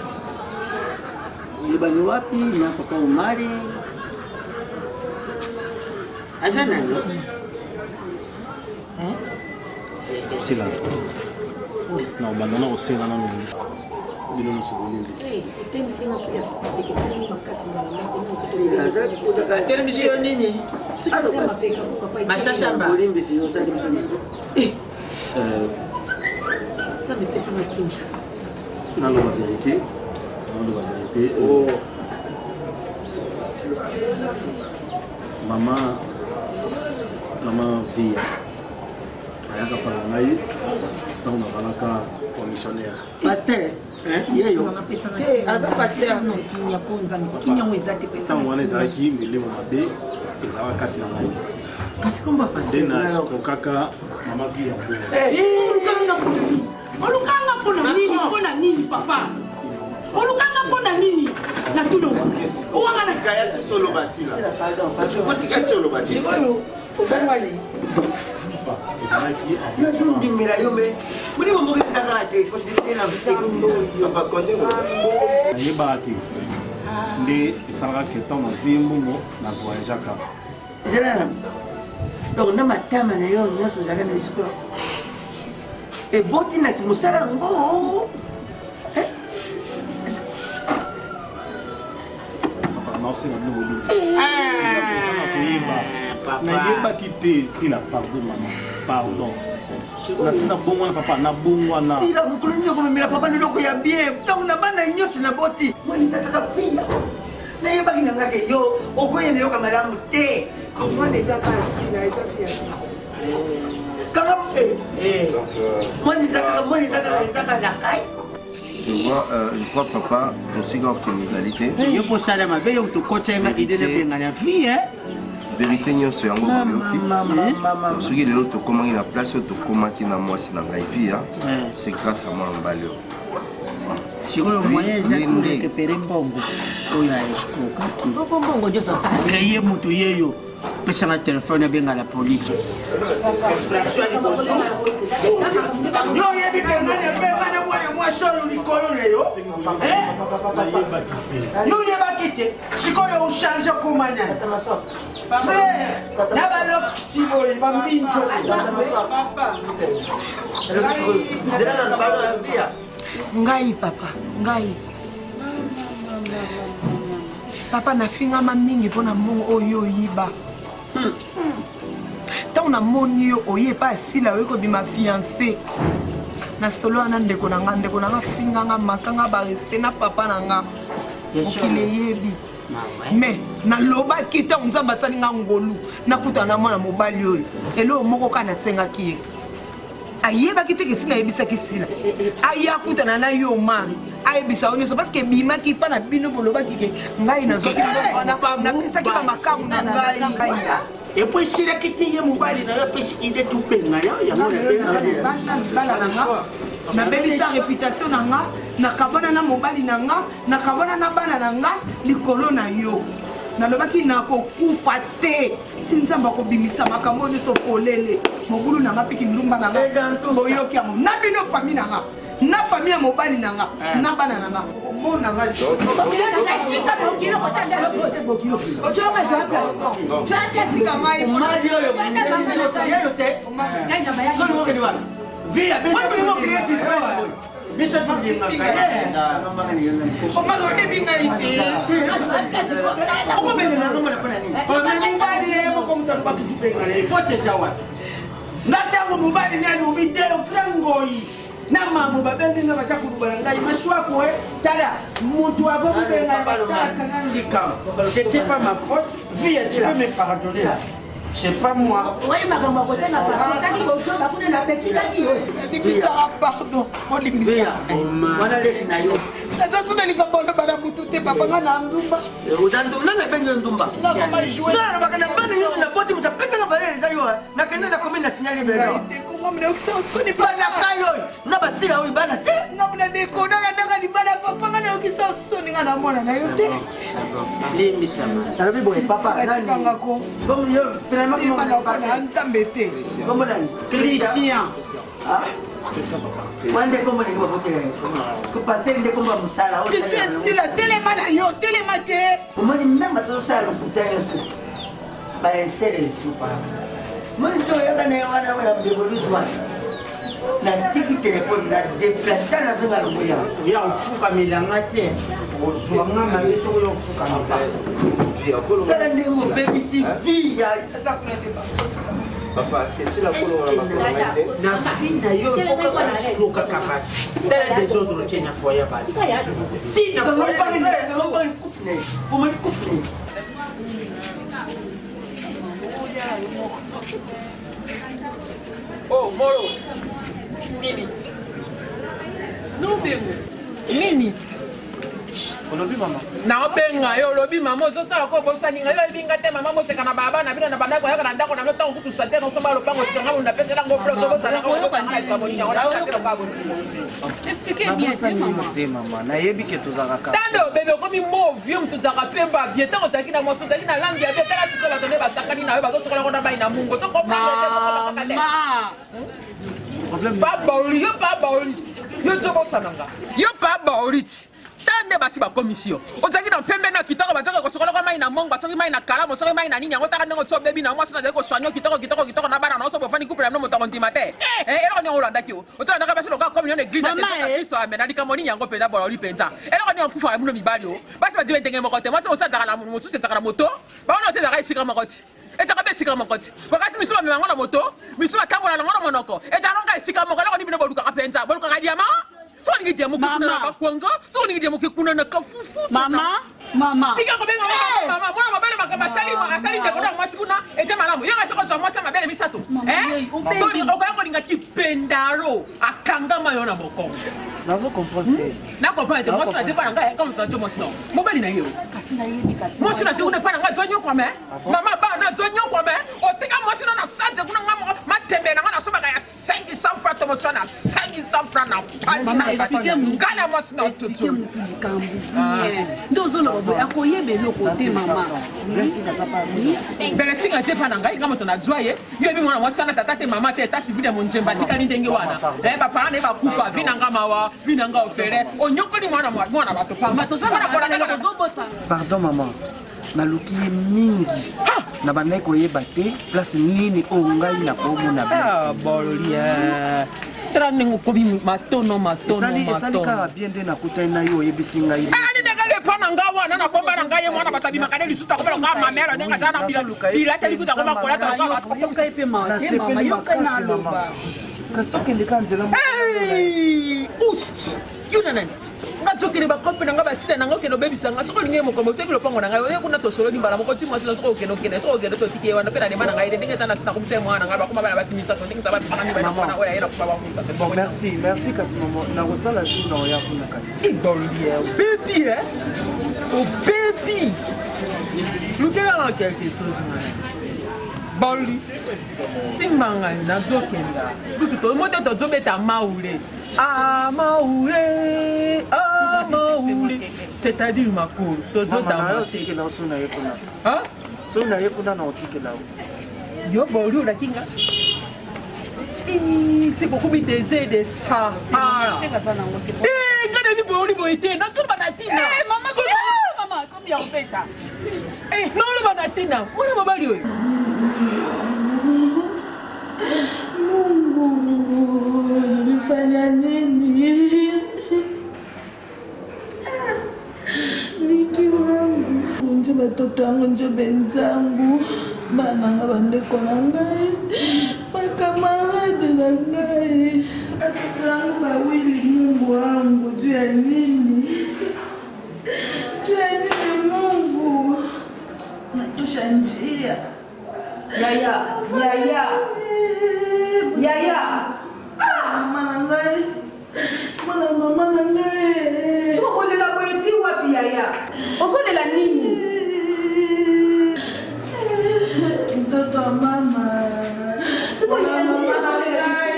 oyebani wapi na papa omari aza nani sila na obanda na kosenga nano bino nyonso bolimbisi atelemisi yo nini mashashamba bolimbisi yo osali biso nini nzambe epesanga kimia naloba verité naloba verité mama mama via ayaka mpa na ngai ntango nazalaka commissionnaire pasteur yeyo aza pasteur ntango wana ezalaki milimo mabe ezalaka kati na ngai kasi komba nde nasukokaka mama via olukanga mpona nini mpona nini papa olukanga mpona nini na tuna sikoyo obongwani nazondimela yo me molimo moko eza kaka te nayebaka te nde esalaka ke ntango nazwi ye mbongo na voyageaka ezala donc na matama na yo nyonso ozalaka na escroc eboti na mosala yango naosenga bino bolimbisi eza koyeba nayebaki te sila pardon mama pardon nasi nabongwana papa nabongwana sila mokolo nini okomemela papa na eloko ya bien donc na bana nyonso naboti mwana eza kaka fiya nayebaki na nga ke yo okoyenda eloko malamu te mwana eza kaka sila eza fiya kanga mwana eza kaka mwana eza kaka eza kaka lakai Je vois, euh, je crois papa tosika kokende ezali te yo mpo osala mabe yo moto okotya ye nga ide nabengana vie eh? verité nyonso yango boyoki soki lelo tokomaki na place oyo tokomaki na mwasi na ngai vie c'est grâce à mwana mobali oyo sikoyo moyen eza korekepere mbongo oyo aescrokaki mbongo nyonso asala ye moto yeyo pesanga telefone abenga la polise yo oyebi ke nga na benga na mwana mwasi oyo likolo na yo yo oyebaki te sikoyo ochange okoma nani frere na balokisi boye bambinjo ngai papa ngai papa nafingama mingi mpo na mbongo oyo oyiba ntango namoni yo oye epai asila oye kobima fiance na solo wana ndeko na nga ndeko na nga finga nga maka nga barespect na papa na nga mokili eyebi mais nalobaki ntango nzambe asali nga ngolu nakutana na mwana mobali oyo eloko moko kaka nasengaki ye ayebaki te kesi nayebisaki sila aya akutana na yo omari ayebisa yo nyonso parceke ebimaki mpa na bino bolobaki ke ngai nazwaki wana napesaki bamakambo na ngai epuis esilaki te ye mobali na yo apesi ide topengana yango nabebisa réputation na nga nakabwana na mobali na nga nakabwana na bana na nga likolo na yo nalobaki nakokufa te ti nzambe akobimisa makambo oyo nyonso polele mobulu na nga mpe kindumba na nga boyoki yango na bino fami na nga na fami ya mobali na nga eh. na bana na nga okomona nga Biso tolingaka ye. Omar oyebi ngai te. Okobengana yango mona mpona nini? Me mobali na ye moko moto alobaki tobengana ye faute eza wapi? Nga ntango mobali ne alobi te okra ngoi na mambo babengi nga baza koloba na ngai maswako e tala moto avo kobengana batalaka nanu likambo. C'était pas ma faute, vie, tu peux me pardonner, c'est pas moi. Oyebi makambo ya kosenga pardon, osali bozoba kuna napekisaki yo. Limbisaka pardon, bolimbisa. Wana leki na yo. Naza suna likambo oloba na butu te papa, nga na ndumba. Oza ndumba, nani abengi yo ndumba? Nga nalobaka na bana nyonso na boti, moto apesaka valeur eza yo. Nakende na commune na signal libre balaka yo na basila oyo bana te. Nga mona dekona na ndaka libala papa, nga nayokisa soni, nga na mwana na yo te. Limbisama. Nalobi boye papa, natikangako na nzambe te. Christian. Wana nde kombo ndenge babotela yo pasteur, nde kombo ya mosala. Christian esila, telema na yo, telema te. Omoni meme bato ozosala lokuta nyonso bainsele esupa. Moni nti oyaka na ye wana ya debolus wana, natiki telefone na deplanta, nazonga longoli yango. Ya ofukamelanga te, ozwa nga mabe soki oyo ofukama. Tala ndenge obebisi vie ya Papa, est-ce que sila kolongola makolo na ngai te? Na vie na yo il faut kaka escrokaka bato. Tala desordre otie na foyer ya bato ti na foyer. Oh, Moro. Nini? Nobengo. Nini? Olobi mama. Naobenga yo, olobi mama, ozosala ko obosani ngai, oyebi ngai te mama. Moseka na baba na bino na bandako, oyaka na ndako na bino ntango kutu sante nosomba lopango sika ngai napesela yango place, obosana na likambo nini yango nakatela bolingo. Expliquez bien te mama. Te mama, nayebi ke tozalaka. Tando bebe okomi mo vieux, moto ozalaka mpe ba bien ntango ozalaki na mwasi, ozalaki na langi ya bien. Tala sikoyo bato nde basakani na yo, bazosokola ngo na mai na mungo. To comprendre te, tokomaka te. Pa baoli yo, pa baoli yo, nzobosana nga yo, pa baoli ti ta nde basi bakomisi yo. Ozalaki na pembe na kitoko, bazalaki kosokolaka mai na mongo, soki mai na kalamu, soki mai na nini yango. Taka ndenge osi obebi na mwasi, nazali koswani yo kitoko kitoko kitoko na bana na oso bofandi couple na bino, moto akondima te. Eloko nini olandaki yo? Otolandaka basi lokola komi yo na église ya Kristo amen. Na likambo nini yango mpenza bololi mpenza? Eloko nini okufaka bino mibali o basi badibe ndenge moko te? Mwasi mosusu azalaka na mosusu, ezalaka na moto bango nyonso, ezalaka esika moko ti, ezalaka mpe esika moko ti. Bakasi misusu bamema yango na moto, misusu batambola nango na monoko, ezalaka esika moko. Eloko nini bino bolukaka mpenza? Bolukaka diama? Soki olingi diama, oke kuna na bakwanga. Soki olingi diama, oke kuna na kafufu. Mama, mama. Tika kobenga mama. Mwana mobali makambo asali, asali ndeko na mwasi kuna ete malamu. Yoka, soki ozwa mwasi ya mabele misato, okoya kolinga kipendaro akangama yo na mokongo. Nazo comprendre te. Na comprendre te. Mwasi na te mpa na ngai kama moto na mwasi na mobali na ye. Mwasi na te kuna mpa na ngai azwa nyokwame, mama bana azwa nyokwame. Otika mwasi no na sanze kuna, nga moko matembe na nga nasombaka ya 500 francs, tomoso na 500 francs na panzi na mwasi na explique mutu likambo bien nde ozoloba boye, akoyeba eloko te mama. Blessing atie mpa na ngai, nga moto nazwa ye. Yo yebi mwana mwasi wana, tata te, mama te, eta civile ya monzemba, atikali ndenge wana. Baparent na ye bakufa, vi na nga mawa, vi na nga ofele, onyokoli mwana mwana bato pamba. Pardon mama, naluki ye mingi, na bandaki koyeba te place nini oyo ngai nakomona. Blessing tala ndenge okomi matono matono. Esali kaka bien nde nakutani na yo, oyebisi ngai. Alindekaka epa na nga wana, na bomba na ngai ye mwana. Bato abimaka nde lisusu, akoma lokola mamere ndenge aza na bilateli kuta, akoma kolata. Nasepeli makasi mama, kasi tokende ka nzela. Ust yo na nani? Nga tokende bakope na nga, basida na nga, okende obebisa nga. Soki olingi mokombo, soki lopango na ngai oye kuna, tosololi mbala moko ti mwasi na. Soki okende, okende, soki okende, totiki ye wana mpe na lema na ngai te. Ndenge eza na sina komisa ye mwana na ngai, bakoma bana basi misato, ndenge eza babimaka mibali na mwana oyo aye na kufa bango misato. Bon, merci, merci. Kasi mama, nakosala jour na oya kuna kasi. Ibolie obebi e obebi, lukelanga quelque chose na boli simba ngai, nazokenda kutu tomo te, tozobeta maule amaule amaule, c'est-à-dire makolo. Tozotikela so na ye kuna, soki na ye kuna na otikela. Yo boli olaki nga sikokomi désert de Sahara te. Nga nayebi boyoli boye te, nazoloba na ntina, naoloba na ntina mwana mobali oyo. Mungu, nilifanya nini? Ndoto yango nzobe nzangu, bana nga bandeko na ngai, bakamarade na ngai, bato yango bawili Mungu wangu juu ya nini? Juu ya nini Mungu? Natosha njia. Yaya, yaya, yaya. Mama na ngai. Mwana mama na ngai. Soki okolela boye ti wapi yaya? Ozolela nini? Mtoto wa mama. Mwana mama na ngai.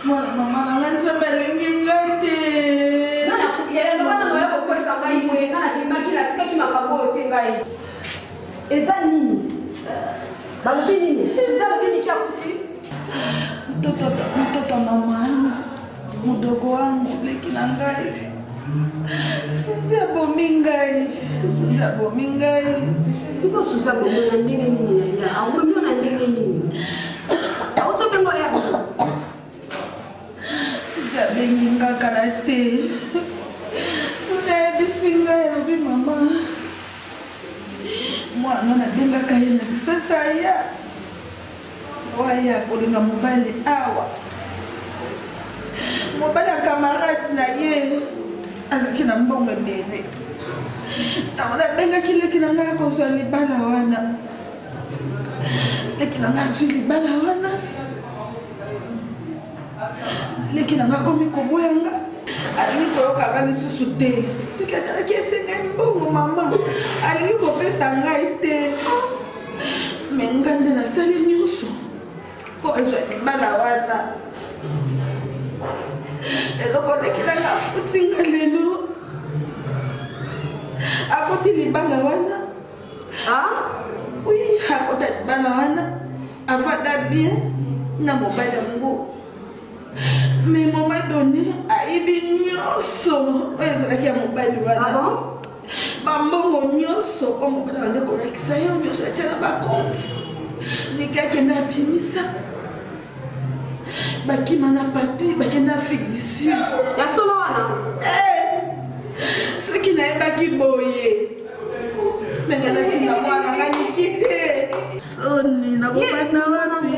Mwana mama na ngai Nzambe alingi ngai te. Yaya loba nano oya kokwesa ngai boye ngai nabimaki natikaki makambo oyo te ngai. Eza nini? Balobi nini? Suzi alobi niki akufi? Mtoto mtoto wa mama yangu, mdogo wangu, leki na ngai. Suzi abomi ngai. Suzi abomi ngai. Sikoyo Suzi abomi yo na ndenge nini yaya? Abomi yo na ndenge nini? Auti obengo ya Suzi abengi nga kala te. Suzi ayebisi ngai alobi mama. Mwana nabengaka ye na lisasa aya oyo kolinga mobali awa mobali ya camarade na ye azalaki na mbongo ebele ntango nabengaki leki na ngai akozwa libala wana leki na ngai azwi libala wana leki na ngai akomi koboya nga alingi koyoka nga lisusu te soki atalaki esengai mbongo mama alingi kopesa ngai te me nga nde nasali nyonso mpo ezwa libala wana eloko leki na nga afuti nga lelo akoti libala wana oui akota libala wana avanda bien na mobali yango mais moment donné ayibi nyonso oyo ezalaki ya mobali wana ah bambongo nyonso oyo mobali abandi kolakisa yo nyonso atya na bacompte niki akende abimisa bakima na papi bakende afrique du sud ya solo wana eh, soki nayebaki boye ndenge natinda mwana nga niki te soni nakobanda wapi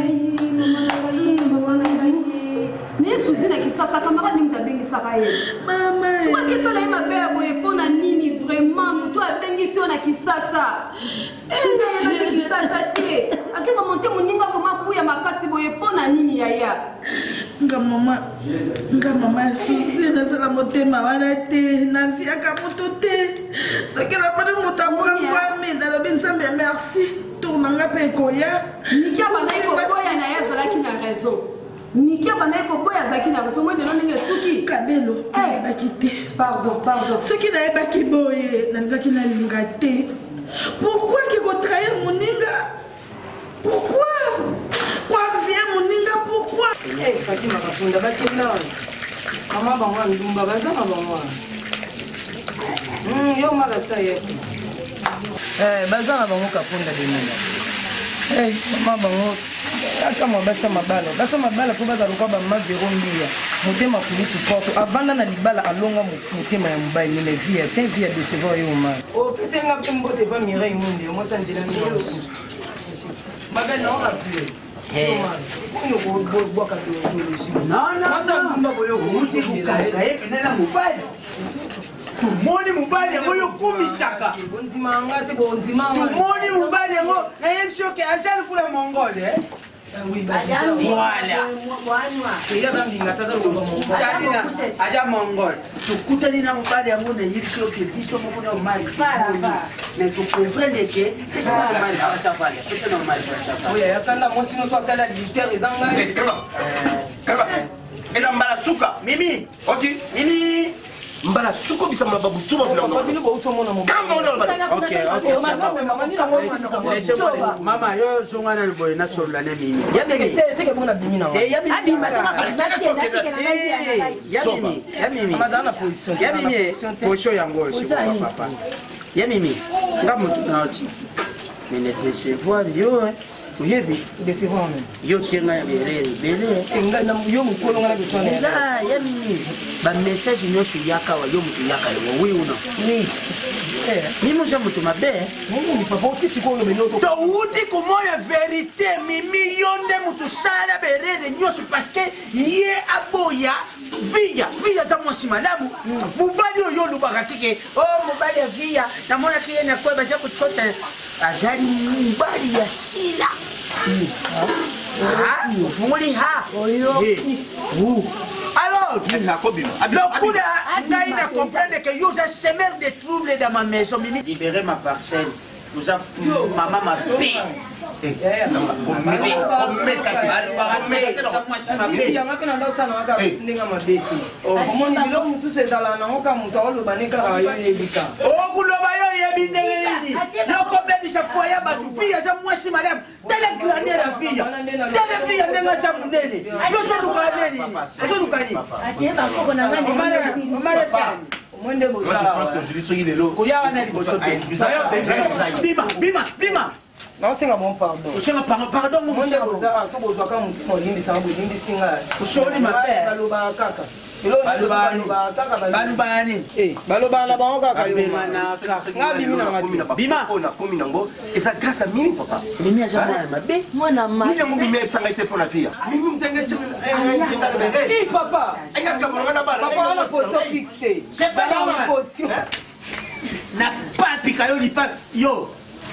naye suzi na kisasa camarade nini abengisaka ye soki akesala ye mabe ya boye mpo na nini vraiment moto abengisi yo na kisasa suzi ayebaki kisasa te ake komonte moninga vraimen kuya makasi boye mpo na nini yaya nga mama nga mama ya suzi nazala motema wana te naviaka moto te soki namoni moto akwangwami nalobi nzambe ya merci tour na nga mpe ekoya niki abandaki koboya na ye azalaki na raison niki abandaki koboya azalaki na raison moi lelo ndenge esuki kabelo eh. nayebaki te pardon pardon soki nayebaki boye nalingaki nalinga te pourquoi ke kotrahir moninga Pourquoi Quoi vient moninga pourquoi Eh Fatima Kapunda bakenda wana. Mama bango ya ndumba baza na bango wana. Yo mala sa ye. Eh baza na bango Kapunda de nini. Eh mama bango ata mwa basi ya mabala basi ya mabala fo bazala lokola bamama vero mbiya motema kulutu porte avanda na libala alonga motema ya mobali nene vie ya te vie ya decevoir ye omari opesi nga mpe mbote epa mireille munde mwasi ya nzela mingi Mabel na rappelé. Outi kokanga ye pene na mobali tomoni mobali yango yo okumisaka tomoni mobali yango nayebisi yo ke aza lokola mongole Voilà. Tokutani na aza mongol. Tokutani na mobali yango nayebisi yo ke biso moko na omari mais tocomprendre ke pesa na omari pasa fale pesa na omari pasa fale. Oyo yakanda mwasi nyonso asali adultère eza ngai. Kaka eza mbala suka. Mimi. Ok. Mimi. Mbala suka bisa mbala babusuba Ok, ok, c'est bon. Laissez-moi. Mama, yo zonga na boye na solola na mimi. Ya mimi. Eh, ya mimi. Eh, ya mimi. Ya mimi. Ya mimi. eh, Position yango oyo sikoyo papa. Ya mimi. Nga moto na oti. Mais ne décevoir yo. Hein. Oyebi yo tie ngai na berere ebele. Yo mokolo ngai na ya mimi, bamessage nyonso eyaka awa, yo moto eyaka yango, oui ou non? Mimi oza moto mabe. Towuti komona verité. Mimi, yo nde moto osala berere nyonso parce que ye aboya Viya. Viya aza mwasi malamu. Mobali oyo olobaka tike o oh, mobali ya Viya namonaki ye na kwe baza kocota, azali mobali ya Sila. Ofungoli ha alors lokola ngai na comprendre que yo oza semeur de trouble dans ma maison. Mimi, libere ma parcelle, oza mama mabe. Yanga mpe na nda osala kaka ndenge mabe te. Omoni biloko mosusu ezala nango kaka moto aoloba ne kaka yo oyebi ka. Okuloba yo oyebi ndenge nini yokobebisa foyer ya bato? Fille aza mwasi malamu. Tala grandeur ya fille, tala fille ndenge aza monene. Yo ozoluka nini? Ozoluka nini? Omar Sani. Moi, je pense qu'aujourd'hui, soki lelo koya wana liboso te. Bima, bima, bima. Naosenga bon pardon. Osenga pardon? So bozwaka motema olimbisanga, bolimbisi nga. Osoli mabe. Balobaka kaka. Balobaka nini? Balobaka na bango kaka. Nga bimi nanga te. Bima. Oyo nakomi nango eza grâce à Mimi, papa. Mimi aza mwana mabe. Mwana nini yango Mimi ayebisa ngai te mpo na Via? Mimi mutenge. Papa wana position fixe te. C'est pas normal. Na papika yo lipapi yo,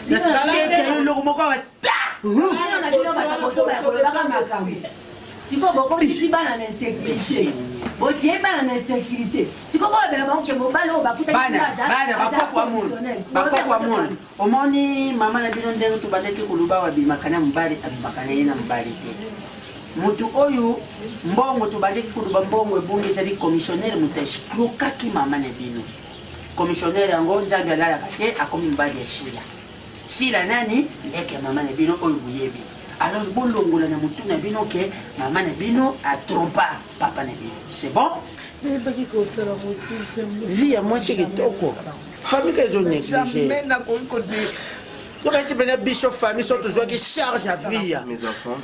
nakete yo eloko moko awa ta. Sikoyo bokotisi bana na insécurité, botie bana na insécurité. Sikoyo bolobela bango ke mobali oyo bakutaki. Bana bakoko amona, bakoko amona. Omoni mama na bino ndenge tobandaki koloba awa, abimaka na mobali, abimaka na ye na mobali te. Motu oyo mbongo tobandaki koloba, mbongo ebongi, ezali commissionnaire moto escrokaki mama na bino. Commissionnaire yango, Nzambe alalaka te, akomi mobali ya Sila. Sila nani? Leke ya mama na bino oyo boyebi. Alors bolongola na motu na bino ke mama na bino atrompa papa na bino, c'est bon. Nayebaki kosala motu. Vie ya mwasi kitoko, famille ka ezo néglige. Jamais nakoki kode. Yokanisi mpena biso famille so tozwaki charge ya vie ya Mes enfants.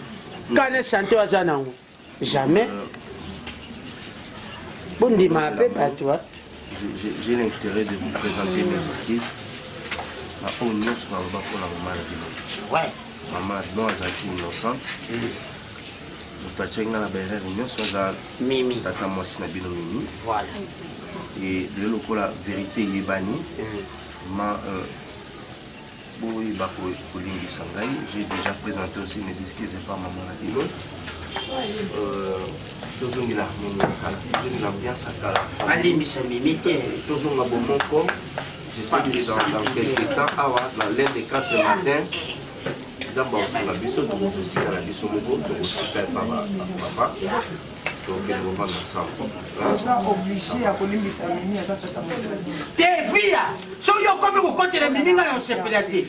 Kana sante oyo aza nango, jamais bondima mpe bato. J'ai l'intérêt de vous présenter mes excuses na oyo nyonso naloba mpona mama na bino. Mama na bino azalaki innocente. Moto atiaki nga na baerreur nyonso aza Mimi, tata mwasi na bino Mimi. Voilà. Et lelo lokola vérité eyebani, ma boyeba kolimbisa ngai. J'ai déjà présenté aussi mes excuses epa mama na bino. Tozongela harmonie ya kala, tozongela ambiance ya kala. Alimbisa Mimi te. Tozonga bomoko. Je sais que dans quelque temps awa, na l'un des 4 matin, Nzambe akosunga biso, tokozwa esika na biso moko, tokotika epa papa, tokende kovanda ensemble. Oza obligé ya kolimbisa Mimi, aza tata mosala. Te via, soki okomi kokotela Mimi, ngai na osepela te.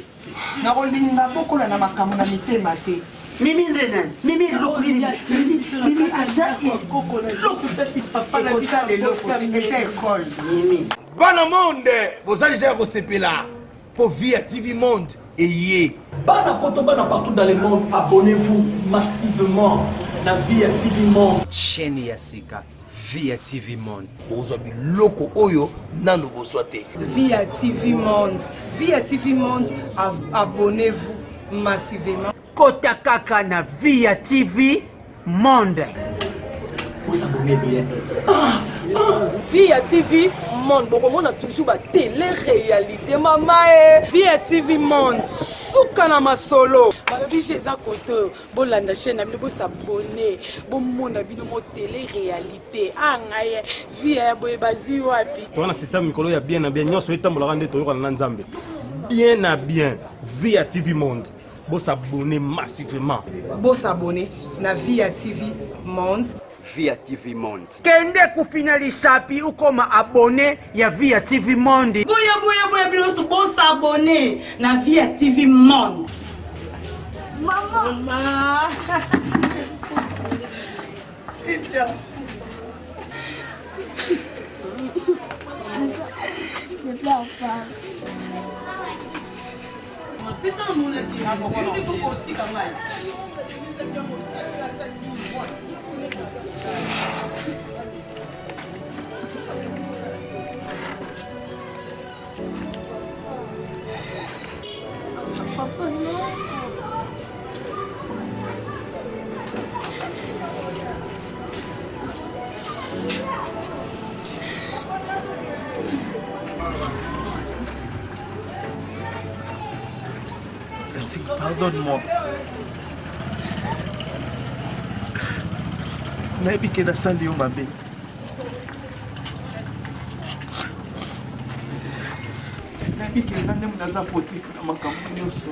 Nakolinga bokola na makambo na mitema te. Mimi nde nani? Mimi eloko nini? Mimi aza ekosala eloko te, eza ekole. Mimi. Bana monde, boza deja ya kosepela mpo Vie ya TV Monde eye. Bana poto, bana partout dans le monde, abonnez-vous massivement na Vie ya TV Monde. Chaîne ya sika, Vie ya TV Monde. Bokozwa biloko oyo nano bozwa te. Via TV Monde, Via TV Monde, abonnez-vous massivement. Kota kaka na Via TV Monde. Bosabone bien. Via TV Monde, bokomona toujours ba télé réalité mama e. Via TV Monde, suka na masolo. Balobi je eza kote oyo bolanda chaîne na bino, bosabone, bomona bino mo télé réalité. A ngai via ya boye bazwi wapi? Toza na système mikolo ya bien na bien, nyonso etambolaka nde toyokana na Nzambe bien na bien. Vie ya TV Monde, bosabone massivement. Bosabone na Via TV Monde. Via TV Monde. Kende kufina lisapi ukoma abone ya Via TV Monde. Boya, boya, boya, bino nyonso bosabone na Via TV Monde. Mama. Ne pleure pas. Pesa mona te. Yo nde faut kotika ngai. Papa, non. Merci, pardonne-moi. nayebi ke nasali yo mabe nayebi ke nga nde naza fautif na makambo nyonso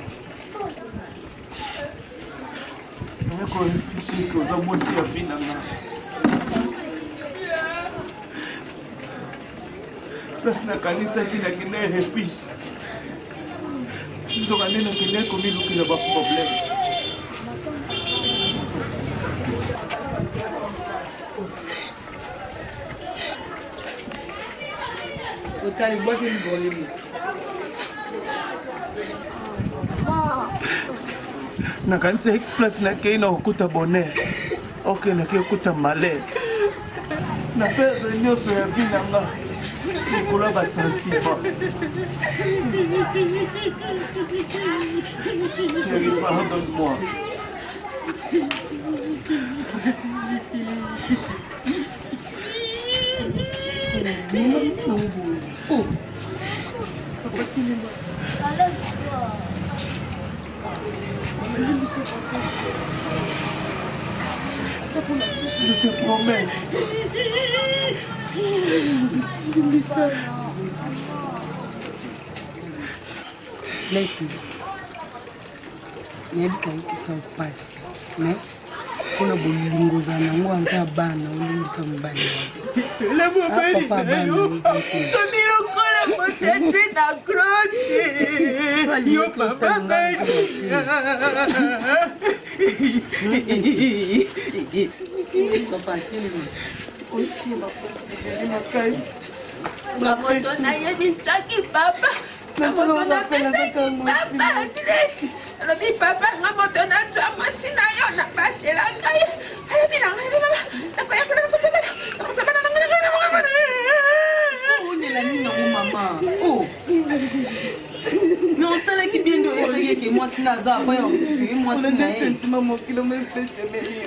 naye koreflechir ke oza mwasi ya vi na nga place nakanisaki nakende refuge nzoka nde nakende komilukela baproblème. Otali bwaki liboli. Nakanisaki place nakei na kokuta bonheur, ok, nakei kokuta malheur na perdre nyonso ya vie na nga likolo ya basentiment. Chérie, pardonne-moi. Oh. Papa Kilema. Je te promets. Leslie, nayebi kayokisa mpasi, mais mpona bolingo ozala nango anta ya bana, olimbisa mobali. La mobali na yo komi lokola motati na grotte yo, mama Maria. Bamoto nayebisaki papa, moto napesaki papa adresse, alobi: "Papa, nga moto nazwa mwasi na yo, nabatelaka ye." Alobi na ngai: "Mama, nakoya kuna, nakotabana, nakotabana na ngai." Onela nini yango, mama? Oh. Mais osalaki bien nde oyebaki eke mwasi na aza apa ya mwasi na ye.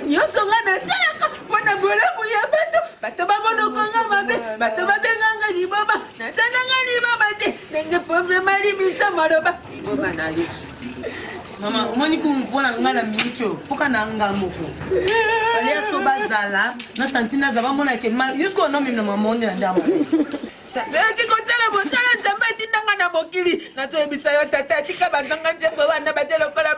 Nyonso nga nasalaka mpo na bolamu ya bato. Bato bamonoko nga mabe, bato babenganga liboma. Nasalanga liboma te. Ndenge pauvre malimisa maloba liboma na yo. Mama, omoni ku mpona ngai na minute oyo mpoka na nga moko fale so bazala na tantine aza bamona ke jusque onomemi na mama onde na ndambo. Nazalaki kosala mosala Nzambe atindanga na mokili. Nazoyebisa yo, tata, tika baganga nzembo wana bate lokola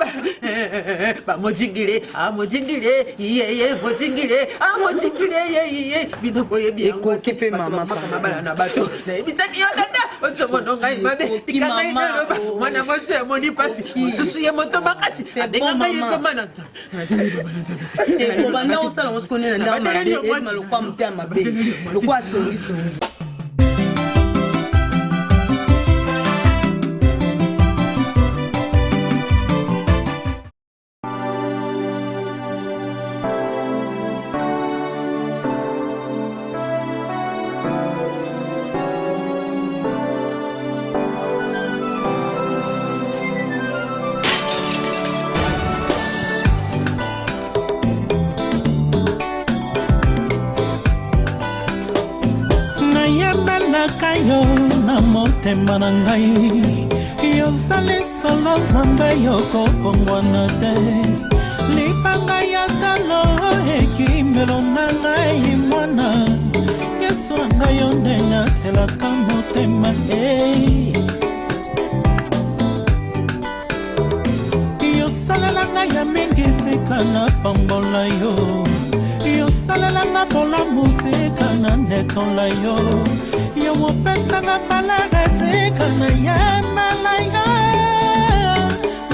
bamojingile amojingile yeye mojingile amojingile yeye. Bino boyebi. Ekoki mpe, mama. Mabala na bato. Nayebisaki yo, tata, ozomono ngai mabe. Tika ngai naloba. Mwana mwasi oyo amoni mpasi mosusu, ye moto makasi abenga ngai likoma na Obanda osala ngo sikoyo nde na ndambo mabe ezima lokwa motema mabe lokwa songisongi. Nayembelaka yo na motema na ngai, yozali solo Nzambe, yokobongwana te. Libanga ya talo, ekimelo na ngai, mwana Yesu na ngai, yo nde natielaka motema. Ei, yosalela ngai ya mingi, tika na pambola yo. Yosalelanga bolamu, tika na netola yo. Yo opesanga valeur, tika na yembela yo.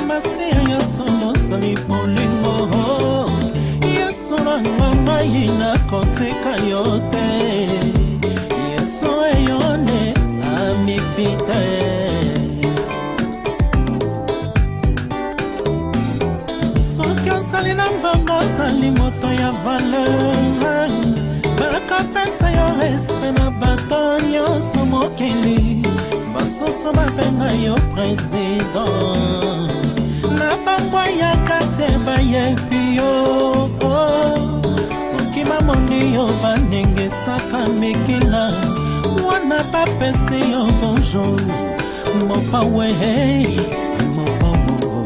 Masiya ya solo, osali bolingo. Yesu nanga ngai, nakotika yo te. Yesu eyo nde amifite. Soki osali na mbongo ozali moto ya valeur, bakopesa yo respect na bato nyonso mokili. Basusu babenga yo président na bambwa ya quartier, bayebi yo. Soki bamoni yo baningisaka mikila wana, bapesi yo bonjour mopawe mopawo.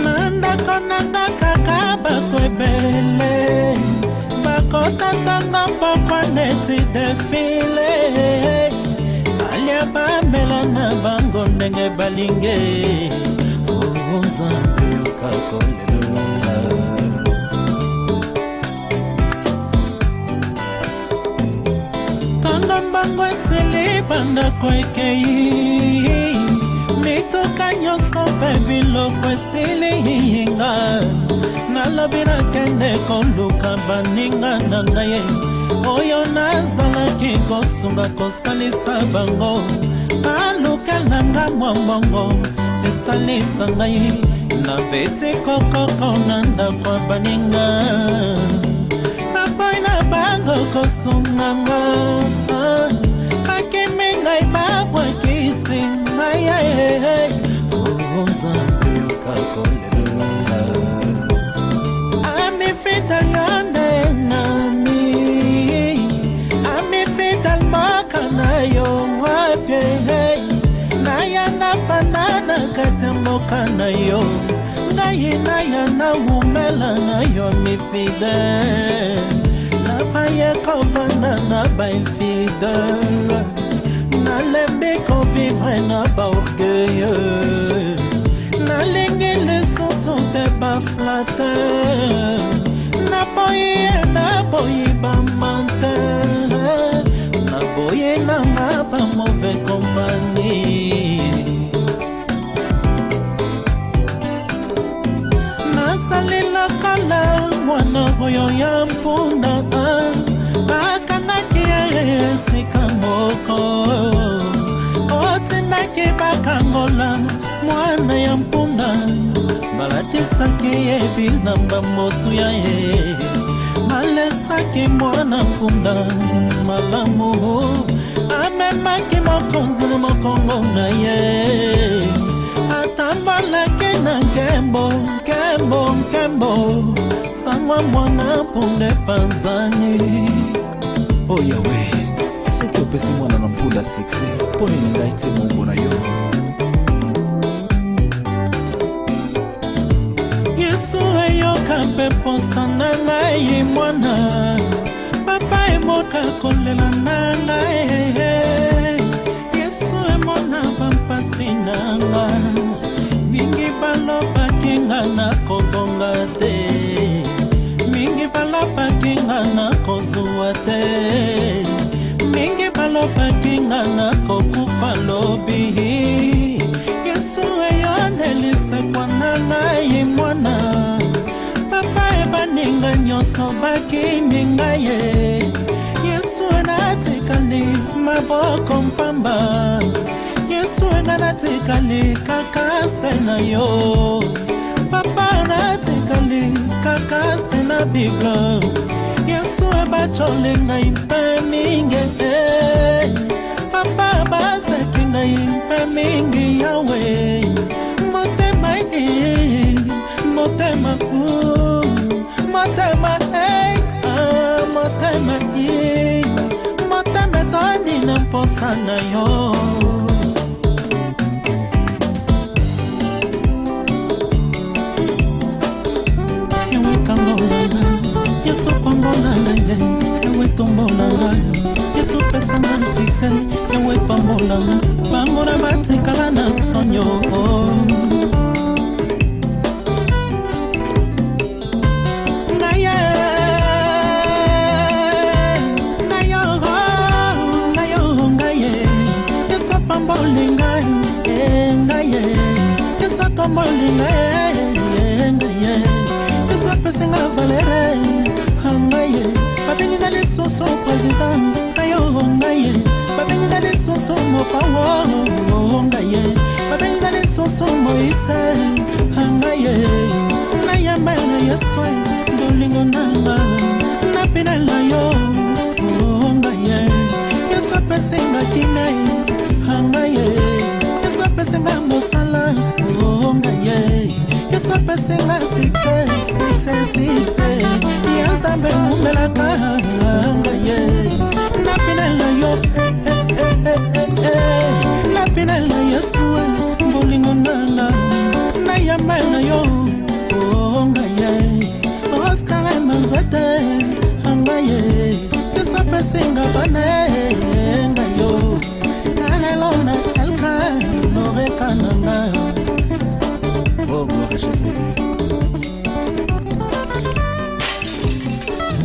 Na ndako nanga kaka bato ebele bakotatanga pokwa neti défilé, balia bamela na bango ndenge balinge. O Nzambe, yoka kolelanga. Ntango mbango esili, bandako ekei, mituka nyonso mpe biloko esili, nga nalobi nakende koluka baninga na ngai oyo nazalaki kosunga, kosalisa bango, balukelanga mwa mbongo esalisa ngai. Nabeti kokoko na ndako ya baninga, baboyi na bango kosunganga, bakimi ngai, babwakisi ngai. O Nzambe, yoka kolelanga. Ami fidèle, yo nde nani? Ami fidèle, mboka na yo wapi? Nayanga fanda na kati ya mboka na yo, ngai naya nawumela na yo. Ami fidèle, nabaye kovanda na bainfidèle, nalembi kovivre na baorgueilleux, nalingi lisusu te baflatteurs, naboyi, naboyi bamenteurs, naboyi nanga bamauvais compagnie. Nasalelakala mwana oyo ya mpunda, bakangaki ye esika moko, otindaki bakangola mwana ya mpunda, balatisaki ye bilamba motu ya ye, balesaki mwana mpunda malamu, amemaki mokonzi na mokongo na ye, atambolaki na nkembo, nkembo, nkembo, sangwa mwana mpunda epanzani. O Yawe, soki opesi mwana na mpunda succès, mpo nini ngai te, mombo na yo? Yesu, eyoka mpe posa na ngai, mwana papa emoka kolela na ngai. Yesu, emona bampasi na nga mingi, balobaki nga nakobonga te, mingi balobaki nga nakozwa te, mingi balobaki nga nakokufa lobi. Yesu, eyonelisekwa na ngai, mwana papa, ebaninga nyonso bakimi ngai ye. Yesu, natikali maboko mpamba, Yesu, nga natikali kaka se na yo papa, natikali kaka se na Bible. Yesu, ebacoli ngai mpe mingi, papa, baseki ngai mpe mingi. Yawe, motema, motema, motema, motema, motema etoni na mposa na yo. Yawe, kangolanga, Yesu, pambolanga ye. Yawe, tombolanga, Yesu, pesanga succès. Yawe, pambolanga, bango na batikala na sonyo. Ngai ye, ngai yo, ngai yo, ngai ye. Yesu apamboli ngai, ngai ye. Yesu atomboli ngai, ngai ye. Yesu apesi nga valeur, ngai ye. Babengi nga lisusu président, ngai yo, ngai ye. Babengi Babenga lisusu mopawo ngai ye, babenga lisusu moise ngai ye. Nayamba na Yesu bolingo nanga, napinela yo ngai ye. Yesu apesinga kimia ngai ye, Yesu apesinga mosala ngai ye, Yesu apesinga succès, succès, succès. Ya Nzambe wumelaka ngai ye. Napinela yo, napinela Yesu bolingo nanga, nayamba na yo ngai ye. Oscar Manzete ngai ye, Yesu apesinga bana ngai yo. Karelo na Elka noreka nanga. Oh, gloire à Jésus.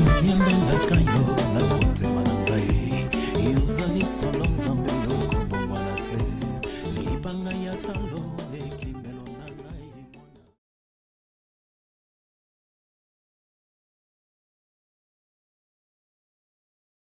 Nayembelaka yo na motema na ngai, ozali solo Nzambe.